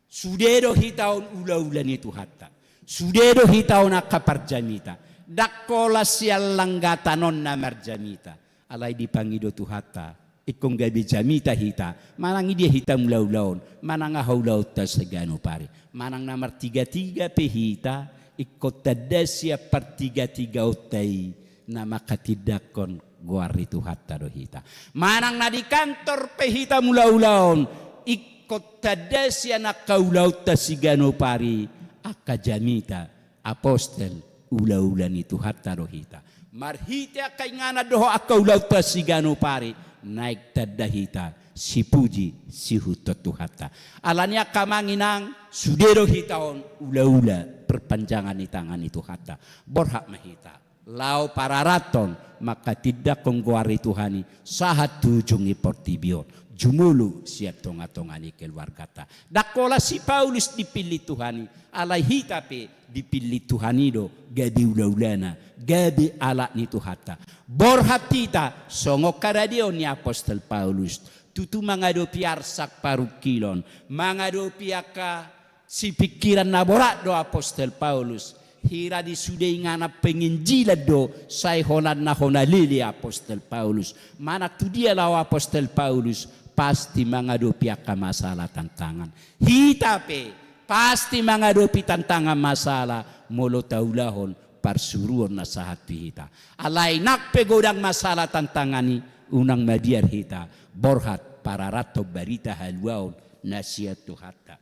Sude do hita on ulaula ni Tuhanta. Sude do hita on angka parjamita. Ndang holan sian langgatan on na marjamita. Alai dipangido Tuhanta, ingkon gabe jamita hita. Manang i dia hita mangulaula on, manang aha ulaonta siganup ari. Manang na martigatiga pe hita, ingkon tanda sian partigatigaonta i na manghatindangkon goar ni Tuhanta do hita. Manang na di kantor pe hita mangulaula on, ingkon tanda sian angka ulaonta siganup ari, angka jamita, apostel, ulaula ni Tuhanta do hita. Marhite angka inganan dohot angka ulaonta siganup ari, naeng tanda hita sipuji, sihuthon Tuhanta. Alani angka amang inang, sude do hita on ulaula perpanjangan ni tangan ni Tuhanta. Borhat ma hita laho pararathon manghatindangkon goar ni Tuhan i sahat tu ujung ni portibi on, jumolo sian tongatonga ni keluarganta. Ndang holan si Paulus dipillit Tuhan i, alai hita pe dipillit Tuhan i do gabe ulaulana, gabe alat ni Tuhanta. Borhat hita songon haradeon ni apostel Paulus, tutu mangadopi arsak parungkilon, mangadopi angka sipingkiran na borat do apostel Paulus. Hira di sude inganan penginjilan do sai holan na hona lele apostel Paulus. Manang tu dia laho apostel Paulus, pasti mangadopi angka masalah tantangan. Hita pe pasti mangadopi tantangan masalah molo taulahon parsuruon na sahat tu hita. Alai nang pe godang masalah tantangan i, unang mabiar hita borhat pararathon barita haluaon na sian Tuhanta.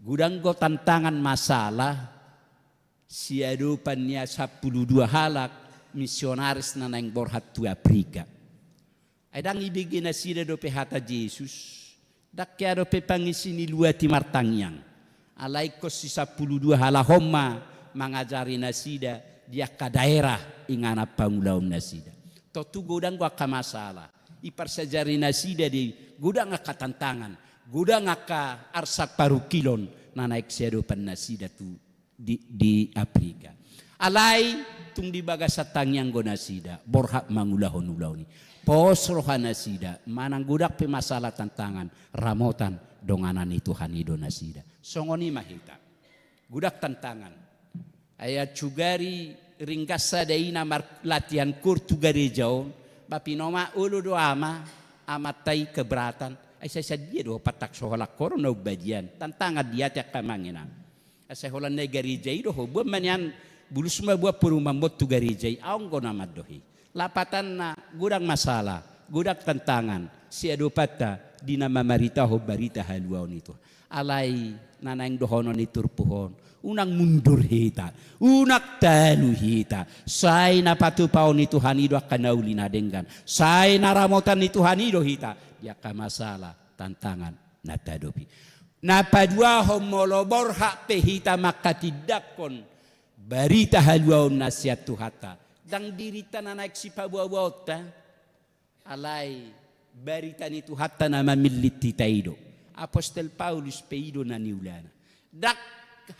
Godang do tantangan masalah siadopan ni sampulu dua halak misionaris na naeng borhat tu Afrika. Ai ndang ibege nasida dope hata Jesus, ndang hea dope pangisi ni luat i martangiang. Alai ingkon si sampulu dua halak on ma mangajari nasida di angka daerah inganan pangulaon nasida. Tontu godang do angka masalah. Iparsiajari nasida do i godang angka tantangan, godang angka arsak parungkilon na naeng siadopan nasida tu di, di Afrika. Alai tung di bagasan tangiang do nasida borhat mangulahon ulaon i. Pos roha nasida, manang godang pe masalah tantangan, ramotan donganan ni Tuhan i do nasida. Songon i ma hita. Godang tantangan. Ai sugari ringgas sada ina marlatihan koor tu gareja on, ba pinomat olo do ama, amanta i keberatan. Ai sai sadia do ho pantang so holan koor on na umbadian. Tantangan di hita angka amang inang. Asa holan na i gareja i do ho, boan ma nian bulus ma boan porumaenmon tu gareja i, ahu do na mandohi. Lapatanna godang masalah, godang tantangan, siadopanta di na mamaritahon barita haluaon i Tuhan. Alai na naeng dohonon ni turpuk on, unang mundur hita, unang talu hita, sai na patupaon ni Tuhan i do angka na uli na denggan, sai na ramotan ni Tuhan i do hita di angka masalah tantangan na tahadopi. Na paduahon, molo borhat pe hita mangkatindangkon barita haluaon na sian Tuhanta, ndang dirinta na naeng sipaboaboaonta. Alai barita ni Tuhanta na mamillit hita i do. Apostel Paulus pe i do na niulana. Ndang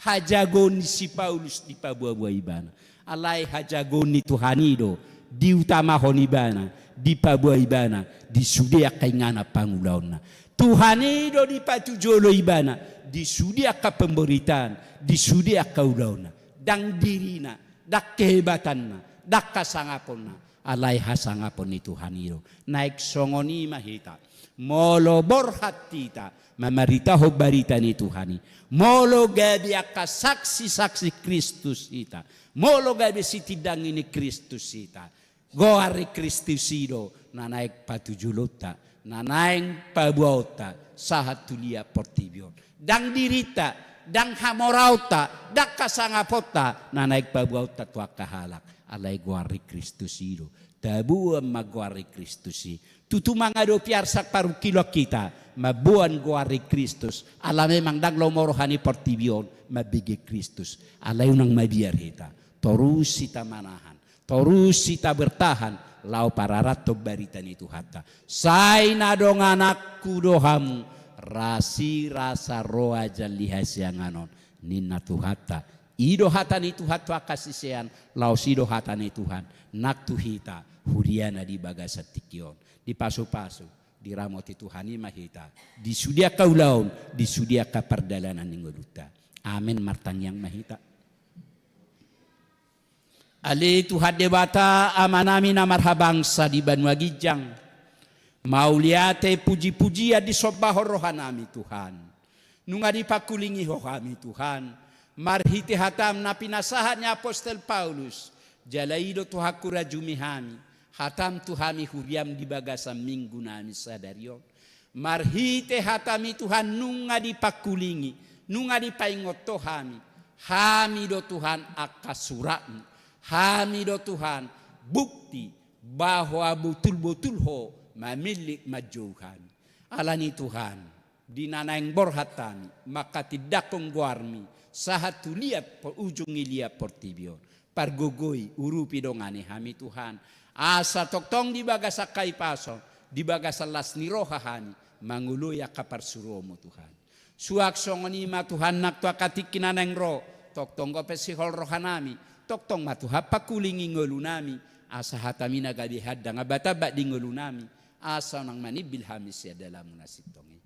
hajagoon ni si Paulus dipaboaboa ibana. Alai hajagoon ni Tuhan i do diutamahon ibana, dipaboa ibana di sude angka inganan pangulaonna. Tuhan i do dipatujolo ibana di sude angka pemberitaan, di sude angka ulaonna. Ndang dirina, ndang kehebatanna, ndang hasangaponna. Alai hasangapon ni Tuhan i do. Naeng songon i ma hita. Molo borhat hita mamaritahon barita ni Tuhan i, molo gabe angka saksi-saksi Kristus hita, molo gabe sitindangi ni Kristus hita, goar ni Kristus i do na naeng patujolonta, na naeng paboaonta sahat tu liat portibi on. Ndang dirinta, ndang hamoraonta, ndang hasangaponta na naeng paboaonta tu angka halak. Alai goar ni Kristus i do. Taboan ma goar ni Kristus i. Tutu mangadopi arsak parungkilon hita mamboan goar ni Kristus. Ala memang ndang lomo roha ni portibi on mambege Kristus. Alai unang mabiar hita. Torus hita manahan. Torus hita bertahan laho pararathon barita ni Tuhanta. Sai na dongananku do hamu, rasirasa roha jala hasiangan on, ninna Tuhanta. I do hata ni Tuhan tu angka sisean, laos i do hata ni Tuhan nang tu hita huriana di bagasan tingki on. Dipasupasu, diramoti Tuhan i ma hita di sude angka ulaon, di sude angka pardalanan ni ngolunta. Amen. Martangiang ma hita. Ale Tuhan Debata, Amanami na marhabangsa di banua ginjang, mauliate, pujipujian disombahon rohanami Tuhan. Nunga dipangkulingi Ho hami Tuhan, marhite hatam na pinasahat ni apostel Paulus, jala i do Tuhan hurajumi hami, hatam tu hami huriam di bagasan minggunami sadari on. Marhite hatami Tuhan nunga dipangkulingi, nunga dipaingot Ho hami. Hami do Tuhan angka suratmu, hami do Tuhan bukti bahwa botul-botul Ho mamillit manjou hami. Alani Tuhan, di na naeng borhat hami mangkatindangkon goarmi sahat tu liat po-, ujung ni liat portibi on. Pargogoi, urupi, dongani hami Tuhan. Asa tongtong di bagasan hahipason, di bagasan las ni roha hami mangoloi angka parsuruonmu Tuhan. Suang songon i ma Tuhan nang tu angka tingki na naeng ro, tongtong dope sihol rohanami, tongtong ma Tuhan pangkulingi ngolunami, asa hatami na gabe handang ambat-ambat di ngolunami, asa unang manimbil hami sian dalanmu na sintong i.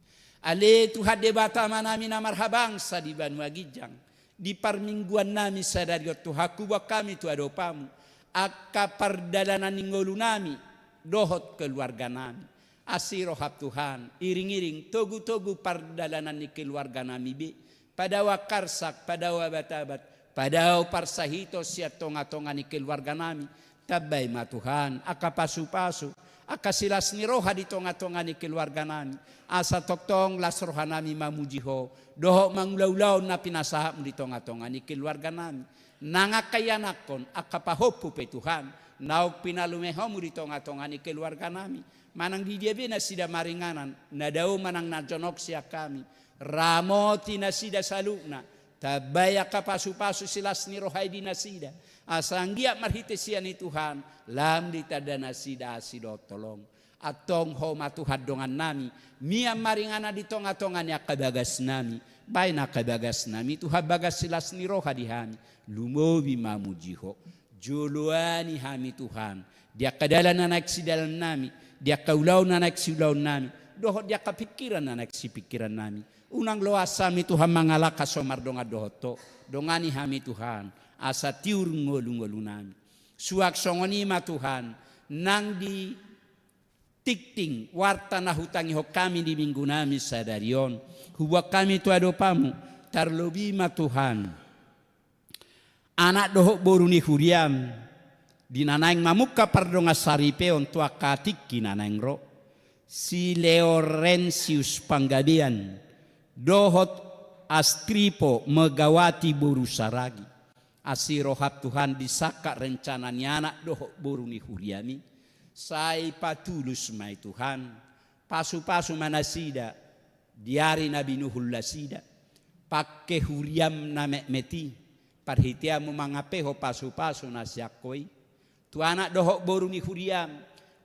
Ale Tuhan Debata Amanami na marhabangsa di banua ginjang, di parmingguannami sadari on Tuhan, huboan hami tu adopanmu angka pardalanan ni ngolunami dohot keluarganami. Asi roham Tuhan, iring-iring togu-togu pardalanan ni keluarganami be, padao angka arsak, padao abat-abat, padao parsahiton sian tonga-tonga ni keluarganami. Tambai ma Tuhan angka pasu-pasu, angka silas ni roha di tonga-tonga ni keluarganami, asa tongtong las rohanami mamuji Ho dohot mangula-ulaon na pinasahatmu di tonga-tonga ni keluarganami. Nang angka ianakhon, angka pahompu pe Tuhan, naung pinalumehomu di tonga-tonga ni keluarganami. Manang di dia be nasida maringanan, na dao manang na jonok sian hami, ramoti nasida saluhutna. Tambai angka pasu-pasu silas ni roha i di nasida, asa anggiat marhite sian i Tuhan lam ditanda nasida asi dohot holong. Antong Ho ma Tuhan dongannami, mian maringanan di tonga-tonga ni angka bagasnami. Baen angka bagasnami Tuhan bagas silas ni roha di hami, lumobi mamuji Ho. Joloani hami Tuhan di angka dalan na naeng sidalannami, di angka ulaon na naeng siulaonnami, dohot di angka pingkiran na naeng sipingkirannami. Unang loas hami Tuhan mangalangka so mardongan dohot Ho. Dongani hami Tuhan asa tiur ngolu-ngolunami. Suang songon i ma Tuhan, nang di tingting warta na hutangihon hami di minggunami sadari on, huboan hami tu adopanmu, tarlobi ma Tuhan anak dohot boru ni huriam, di na naeng mamungka pardongan saripeon tu angka tingki na naeng ro. si Laurentius Panggabean, dohot Astripo Megawati boru Saragi. Asi roham Tuhan, disangkap rencana ni anak dohot boru ni huriami, sai patulus ma i Tuhan. Pasupasu ma nasida di ari na binuhul nasida. Pangke huriam na metmet i, parhiteanmu mangapeho pasupasu na sian Ho i tu anak dohot boru ni huriam,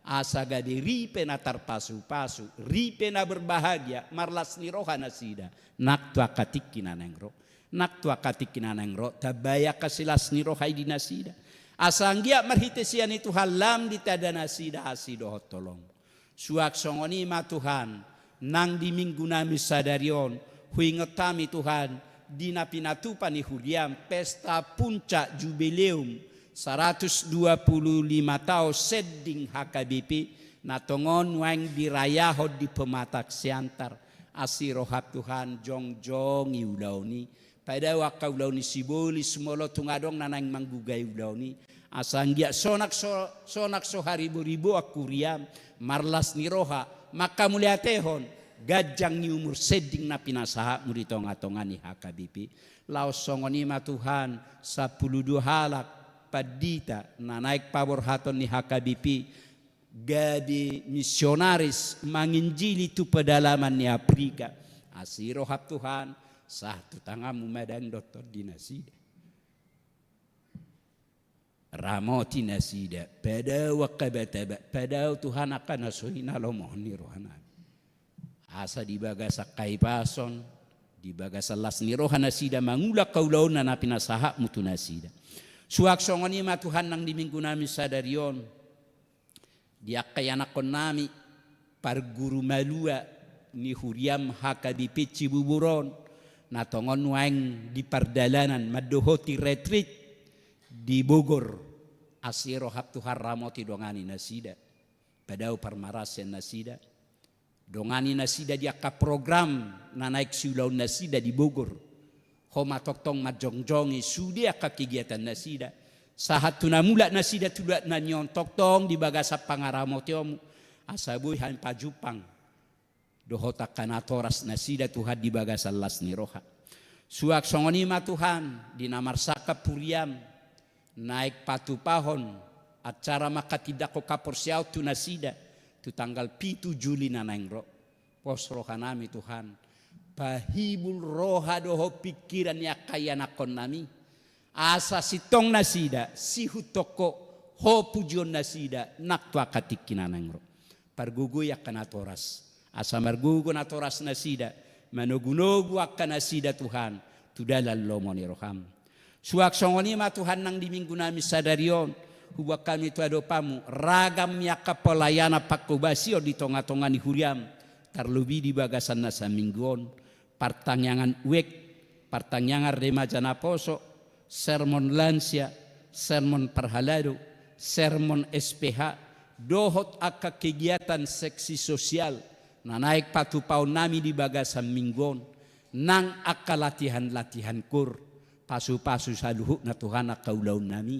asa gabe ripe na tarpasupasu, ripe na berbahagia, marlas ni roha nasida nang tu angka tingki na naeng ro. Nang tu angka tingki na naeng ro, tambai angka silas ni roha i di nasida, asa anggiat marhite sian i Tuhan lam ditanda nasida asi dohot holong. Suang songon i ma Tuhan, nang di minggu nami sadari on, huingot hami Tuhan, di na pinatupa ni huriam pesta puncak jubileum saratus dua pulu lima taon sending H K B P, na tongon nuaeng dirayahon di Pematang Siantar. Asi roham Tuhan, jongjongi ulaon i, padao angka ulaon ni sibolis molo tung adong na naeng manggugai ulaon i, asa anggiat sonang so, sonang so hariboriboan huriam, marlas ni roha, mangkamauliatehon ganjang ni umur sending na pinasahatmu di tongatonga ni H K B P. Laos songon i ma Tuhan, sampulu dua halak pandita na naeng paborhaton ni H K B P, gabe misionaris manginjili tu pedalaman ni Afrika. Asi roham Tuhan, sahat tu tanganmu ma dang dohot tondi nasida. Ramoti nasida, padao angka bataba, padao Tuhan angka na so hinalomohon ni rohanami. Asa di bagasan hahipason, di bagasan las ni roha nasida mangula angka ulaonna na pinasahatmu tu nasida. Suang songon i ma Tuhan, nang di minggu nami sadari on, di angka ianakhon nami, parguru malua ni huriam H K B P Cibubur on, na tongon nuaeng di pardalanan mandohoti retreat di Bogor. Asi roham Tuhan, ramoti, dongani nasida, padao parmaraan sian nasida. Dongani nasida di angka program na naeng siulaon nasida di Bogor. Ho ma tongtong manjongjongi sude angka kegiatan nasida, sahat tu na mulak nasida tu luat na nion, tongtong di bagasan pangaramotionmu, asa boi hami pajumpang dohot angka natoras nasida Tuhan di bagasan las ni roha. Suang songon i ma Tuhan, di na marsangkap huriam, naeng patupahon acara manghatindanghon haporseaon tu nasida, tu tanggal pitu Juli na naeng ro. Pos rohanami Tuhan, pahibul roha dohot pingkiran ni angka ianakhon nami, asa sintong nasida, sihuthon Ho, Ho pujion nasida nang tu angka tingki na naeng ro. Pargogoi angka natoras, asa margogo natoras nasida, manogunogu angka nasida Tuhan, tu dalan lomo ni roham. Suang songon i ma Tuhan, nang di minggu nami sadari on, huboan hami tu adopanmu ragam ni angka pelayanan pangkobasion di tongatonga ni huriam, tarlobi di bagasan na saminggu on, partangiangan wijk, partangiangan remaja naposo, sermon lansia, sermon parhalado, sermon S P H, dohot angka kegiatan seksi sosial na naeng patupaon nami di bagasan minggu on, nang angka latihan-latihan koor, pasupasu saluhutna Tuhan angka ulaon nami.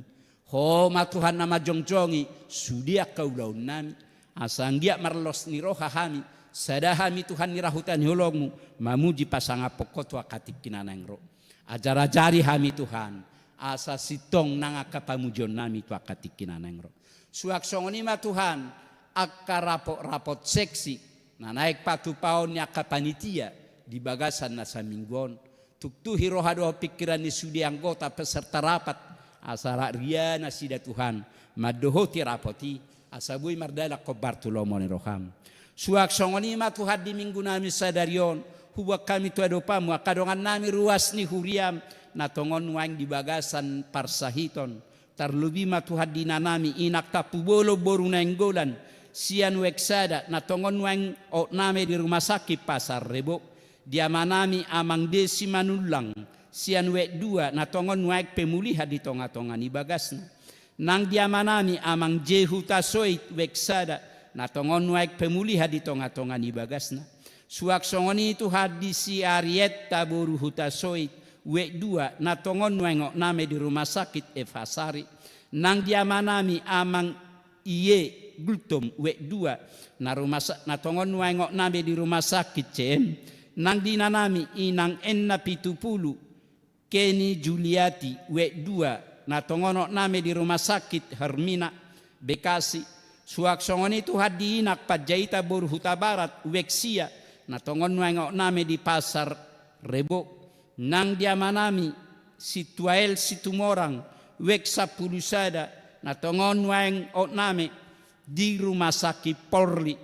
Ho ma Tuhan na manjongjongi sude angka ulaon nami, asa anggiat marlas ni roha hami, sada hami Tuhan di rahuta ni holongmu, mamuji pasangaphon Ho tu angka tingki na naeng ro. Ajarajari hami Tuhan, asa sintong nang angka pamujion nami tu angka tingki na naeng ro. Suang songon i ma Tuhan, angka rapot-rapot seksi na naeng patupaon ni angka panitia di bagasan na saminggu on, tuktuhi roha dohot pingkiran ni sude anggota peserta rapat, asa rap ria nasida Tuhan mandohoti rapot i, asa boi mardalan hombar tu lomo ni roham. Suang songon i ma Tuhan, di minggu nami sadari on, huboan hami tu adopanmu angka dongan nami ruas ni huriam, na tongon nuaeng di bagasan parsahiton, tarlobi ma Tuhan di inanami, Inang Tampubolon boru Nainggolan, sian wijk sada, na tongon nuaeng otname di Rumah Sakit Pasar Rebo. Di amanami Amang De Simanullang, sian wijk dua, na tongon nuaeng pemulihan di tongatonga ni bagasna. Nang di amanami Amang Je Hutasoit, wijk sada, na tongon nuaeng pemulihan di tongatonga ni bagasna. Suang songon i Tuhan, di si Arietta boru Hutasoit, wijk dua, na tongon nuaeng otname di Rumah Sakit F H Sari. Nang di amanami Amang Ie Gultom, wijk dua, na rumah sa-, na tongon nuaeng hot nami di rumah sakit C M, nang di inanami, inang Enna Pitupulu, Keni Juliati, wijk dua, na tongon hot nami di rumah sakit Hermina, Bekasi, suang songon i Tuhan di inang Panjaitan boru Hutabarat, wijk sia, na tongon nuaeng hot nami di Pasar Rebo, nang di amanami, Sintua L Situmorang, wijk sampulu sada, na tongon nuaeng hot nami di rumah sakit Polri.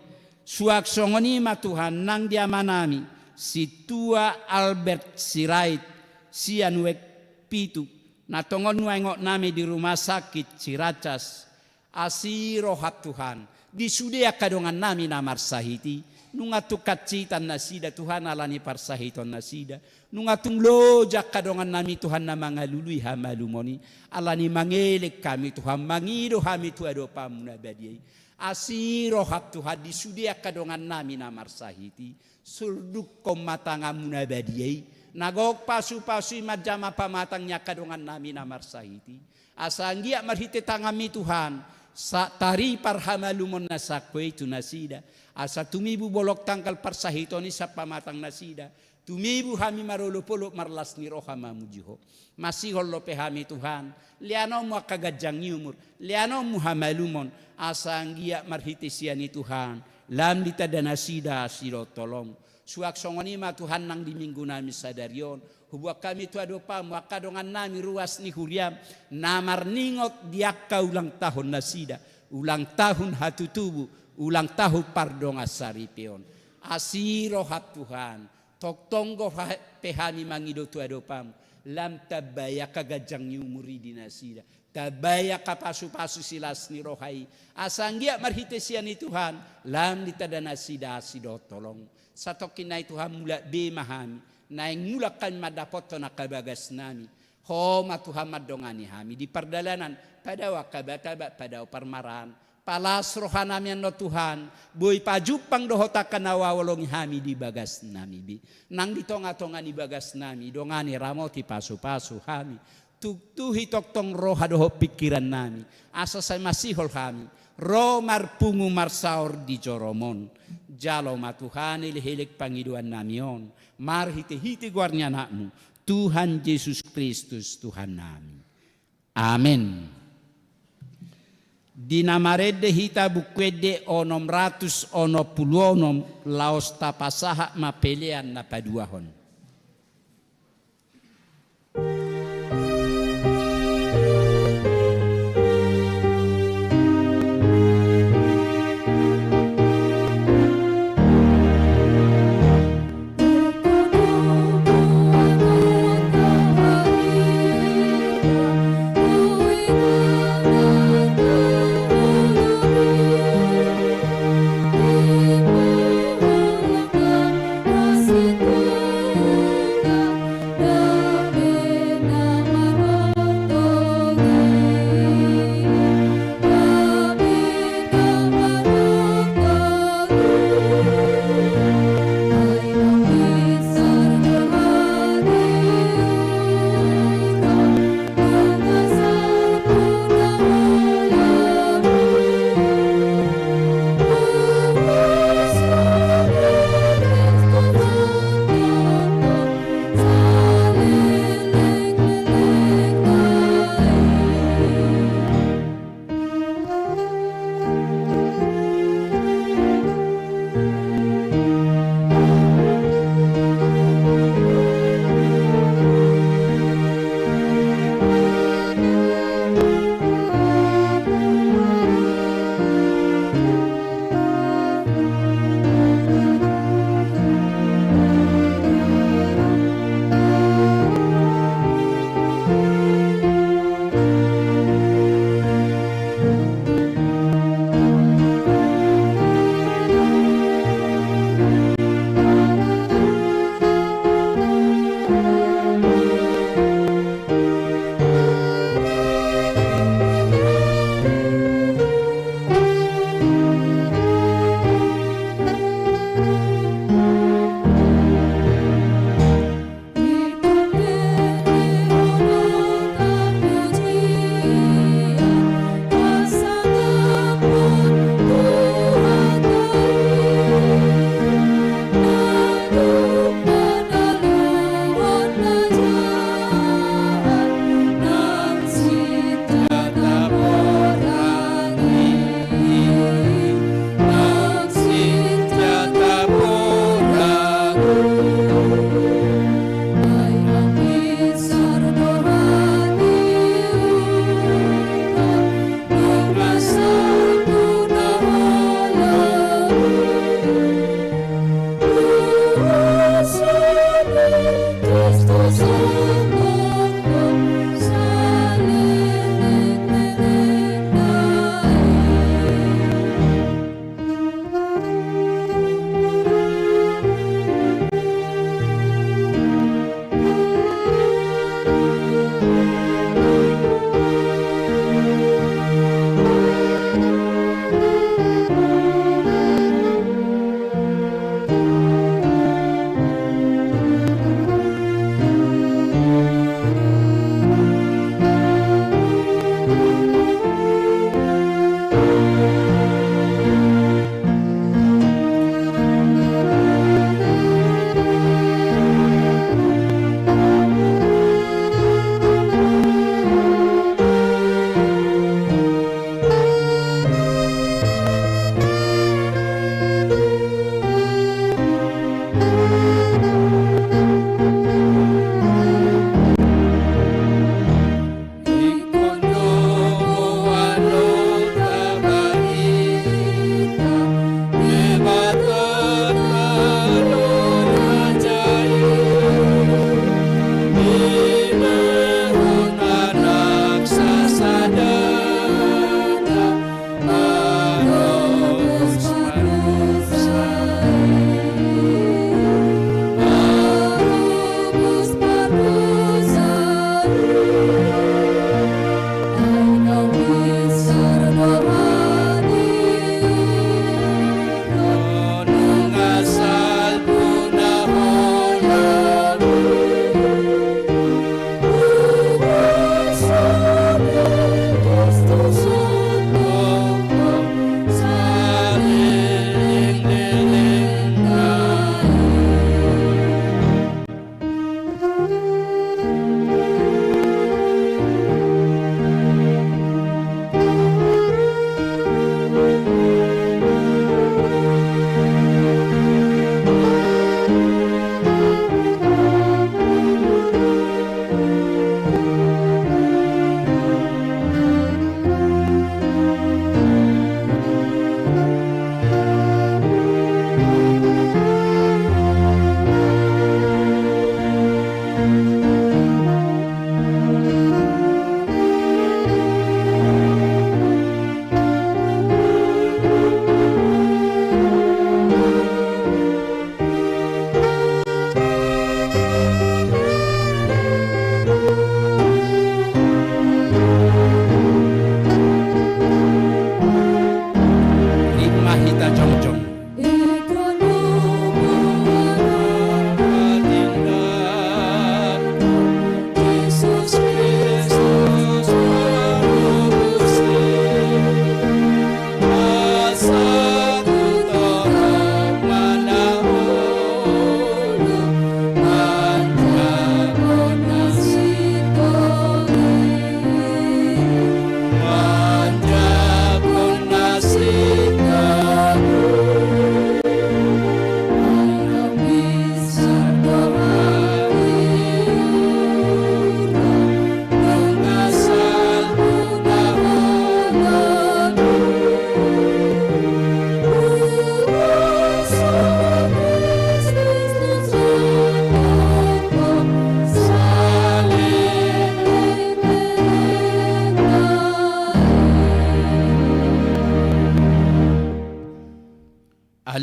Suang songon i ma Tuhan nang di amanami, Sintua Albert Sirait, sian wijk pitu, na tongon nuaeng hot nami di rumah sakit Ciracas. Asi roham Tuhan, di sude angka dongannami na marsahit i, nunga tung hansitan nasida Tuhan ala ni parsahitonnasida, nunga tung loja angka dongannami Tuhan na mangalului hamalumon i, ala ni mangelek hami Tuhan, mangido hami tu adopanmu na badia i. Asi roham Tuhan, di sude angka dongannami na marsahit i, surdukkon ma tanganmu na badia i, na gok pasupasu i manjama pamatang ni angka dongannami na marsahit i. Asa anggiat marhite tanganmi Tuhan, sa-, taripar hamalumon na sangko i tu nasida. Asa tumibu bolon tanggal parsahiton i sian pamatang nasida. Tumibu hami marolopolop marlas ni roha mamuji Ho. Masihol dope hami Tuhan, leanonmu angka ganjang ni umur, leanonmu hamalumon, asa anggiat marhite sian i Tuhan, lam ditanda nasida asi dohot holong. Suang songon i ma Tuhan nang di minggunami sadari on, huboan hami tu adopanmu angka dongannami ruas ni huriam, na marningot di angka ulang tahun nasida, ulang tahun hatutubu, ulang tahun pardongansaripeon. Asi roham Tuhan, tongtong dope hami mangido tu adopanmu, lam tambai angka ganjang ni umur i di nasida, tambai angka pasupasu silas ni roha i, asa anggiat marhite sian i Tuhan, lam ditanda nasida asi dohot holong. Satongkin nai Tuhan, mulak be ma hami, naeng mulak hami mandapothon angka bagasnami. Ho ma Tuhan mandongani hami di pardalanan, padao angka batabak, padao parmaraan. Palas rohanami annon Tuhan, boi pajumpang do Ho tu angka na huhaholongi hami di bagasnami be. Nang di tongatonga ni bagasnami, dongani, ramoti, pasupasu hami. Tuktuhi tongtong roha dohot pingkirannami, asa sai masihol hami ro marpungu marsaor di jorom on. Jalo ma Tuhan elekelek pangidoannami on, marhitehite goar ni Anakmu, Tuhan Jesus Kristus Tuhannami. Amen. Di na marende hita Buku Ende onom ratus onom pulu onom, laos tapasahat ma pelean na paduahon.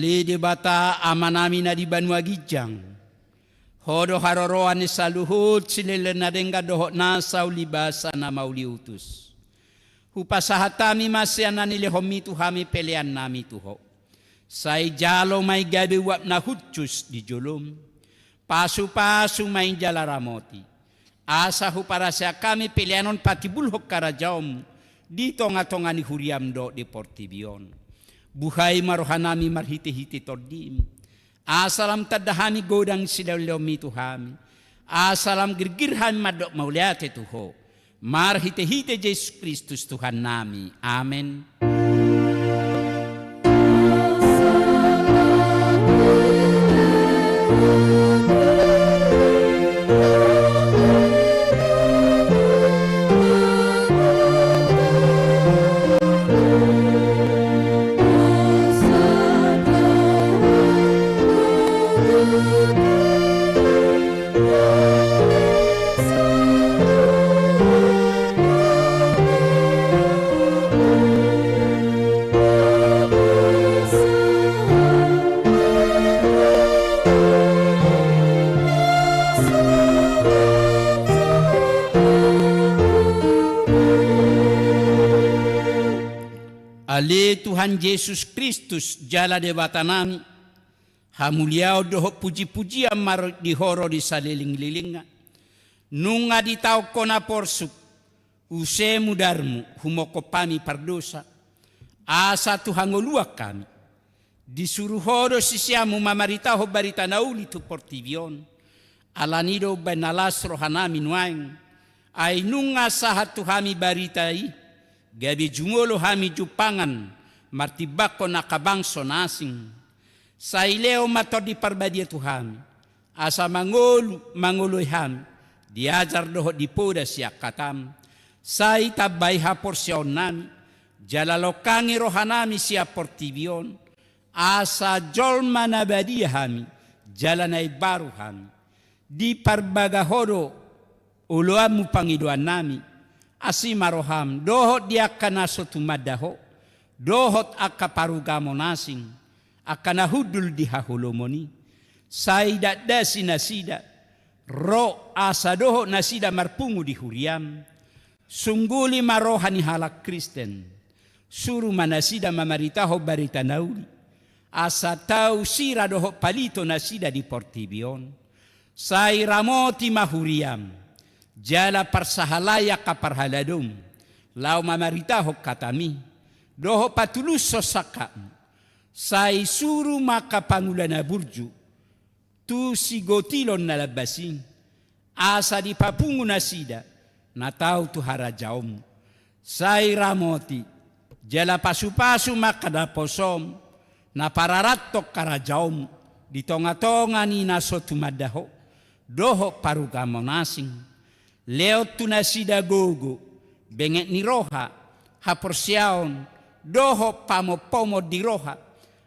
Ale Debata Amanami na di banua ginjang, Ho do haroroan ni saluhut silehon na denggan dohot nasa uli basa na mauliutus. Hupasahat hami ma sian na nilehonmi tu hami peleannami tu Ho. Sai jalo ma i gabe uap na hushus di jolom. Pasupasu ma i jala ramoti. Asa huparaseak hami pelean on patimbulhon harajaonmu di tongatonga ni huriam dohot di portibi on. Buhai ma rohanami marhitehite tondim. Asa lam tanda hami godang silehonlehonmi tu hami. Asa lam girgir hami mandok mauliate tu Ho. Marhitehite Jesus Kristus Tuhannami. Amen. Ale Tuhan Jesus Kristus, jala Debatanami, hamuliaon dohot pujipujian ma di Ho ro di salelenglelengna. Nunga ditaon Ho na porsuk, use mudarmu, humongkop hami pardosa, asa tu hangoluan hami. Disuru Ho do siseanmu mamaritahon barita na uli tu portibi on. Alani do umbahen na las rohanami nuaeng. Ai nunga sahat tu hami barita i, gabe jumolo hami jumpangan martimbangkon angka bangso na asing. Sai lehon ma Tondi Parbadia tu hami, asa mangolu, mangoloi hami, diajar dohot dipoda sian hatam. Sai tambai haporseaonnami, jala longkangi rohanami sian portibi on, asa jolma na badia hami, jala na imbaru hami. Diparbaga Ho do oloanmu pangidoannami, asi ma roham, dohot di angka na so tumanda Ho, dohot angka parugamon asing, angka na hundul di haholomon i, sai datdasi nasida, ro asa dohot nasida marpungu di huriam, sungguli ma roha ni halak Kristen, suru ma nasida mamaritahon barita na uli, asa tau sira dohot palito nasida di portibi on. Sai ramoti ma huriam, jala parsahalai angka parhaladom, laho mamaritahon hatami, dohot patulushon sangkapmu, sai suru ma angka pangula na burju, tu sigotilon na lambas i, asa dipapungu nasida, na tau tu harajaonmu. Sai ramoti, jala pasupasu ma angka naposom, na pararathon harajaonmu, di tongatonga ni na so tumanda Ho, dohot parugamon asing. Lehon tu nasida gogo, benget ni roha, haporseaon, dohot pamompomon di roha,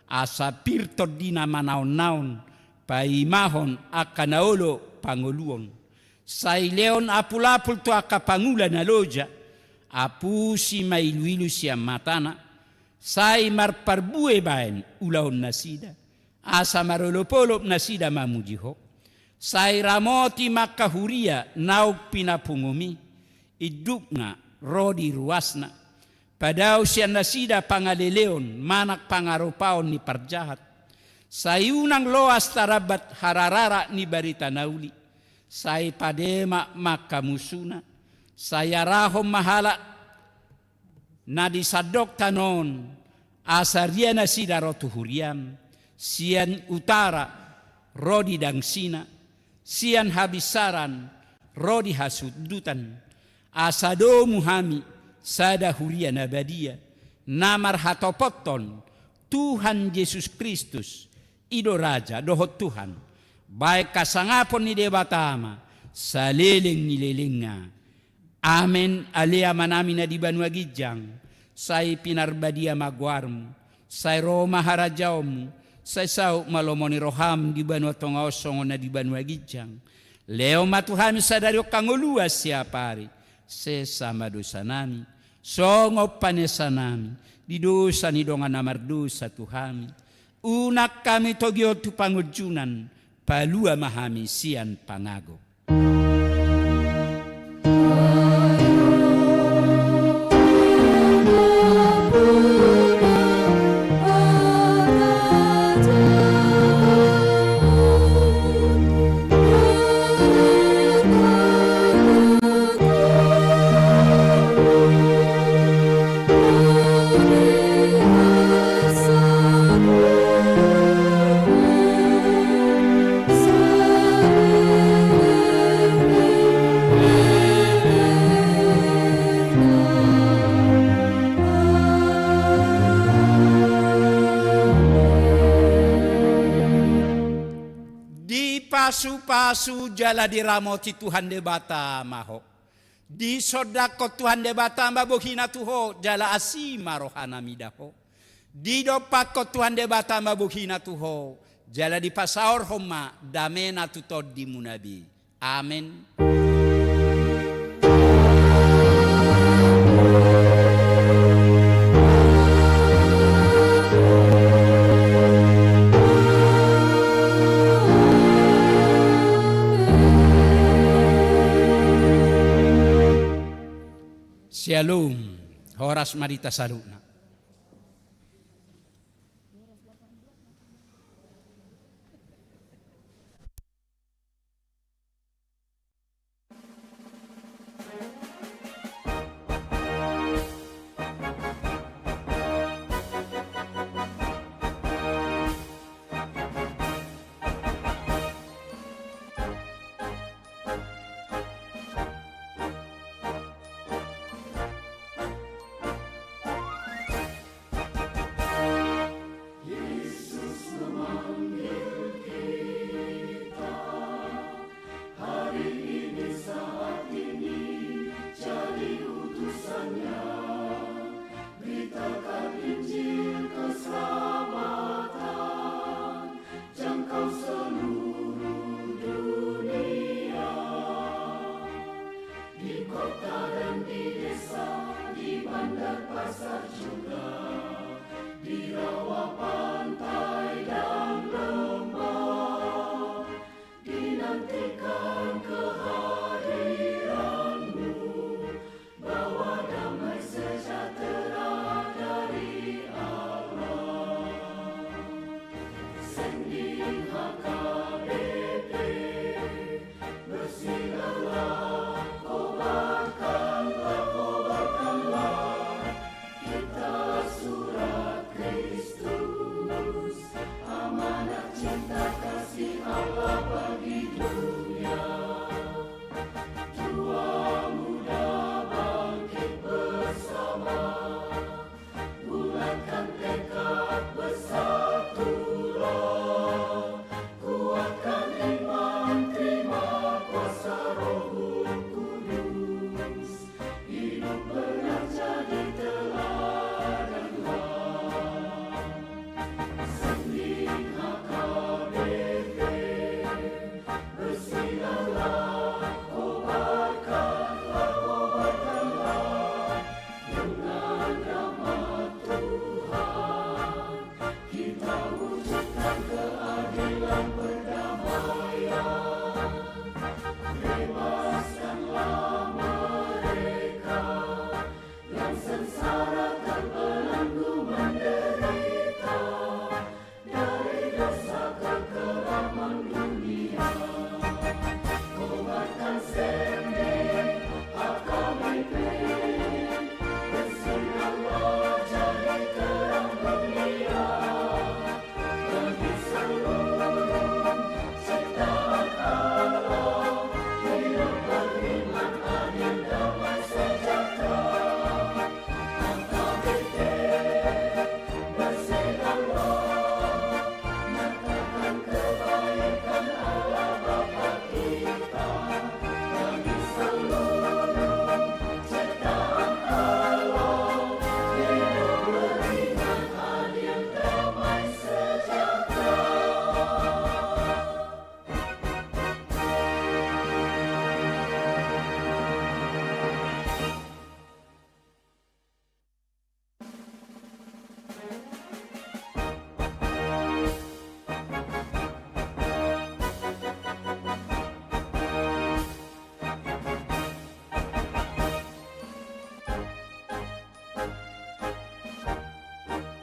asa pir tondina manaonnaon, paimahon angka na olo pangoluon. Sai lehon apulapul tu angka pangula na loja, apusi ma iluilu sian matana, sai marparbue baen ulaon nasida, asa marolopolop nasida mamuji Ho. Sai ramoti ma angka huria naung pinapungumi, indukna ro di ruasna. Padao sian nasida pangaleleon manang pangaropaon ni parjahat. Sai unang loas tarambat harararak ni barita na uli. Sai pademak ma angka musuna. Sai arahon ma halak na di sandok tano on, asa ria nasida ro tu huriam, sian utara ro di dangsina, sian habinsaran ro di hasundutan, asa domu hami sada huria na badia, na marhatopothon Tuhan Jesus Kristus, i do Raja dohot Tuhan, baen hasangapon ni Debata Ama, saleleng ni lelengna. Amen. Ale Amanami na di banua ginjang, sai pinarbadia ma goarmu, sai ro ma harajaonmu, sai saut ma lomo ni roham di banua tonga on songon na di banua ginjang. Lehon ma tu hami sadari on hangoluan siapari, sesa ma dosanami, songon panesanami di dosa ni dongan na mardosa tu hami. Unang hami togihon tu pangunjunan, palua ma hami sian pangago. Dipasupasu jala diramoti Tuhan Debata ma ho. Disondangkon Tuhan Debata ma bohina tu ho, jala asi ma rohana mida ho. Didompakkon Tuhan Debata ma bohina tu ho, jala dipasaorhon ma damena tu tondimuna be. Amen. Syalom. Horas ma di hita saluhutna. Yesus memanggil kita hari ini, saat ini, jadi utusan-Nya. Beritakan Injil keselamatan, jangkau seluruh dunia. Di kota dan di desa, di bandar pasar juga, di rawa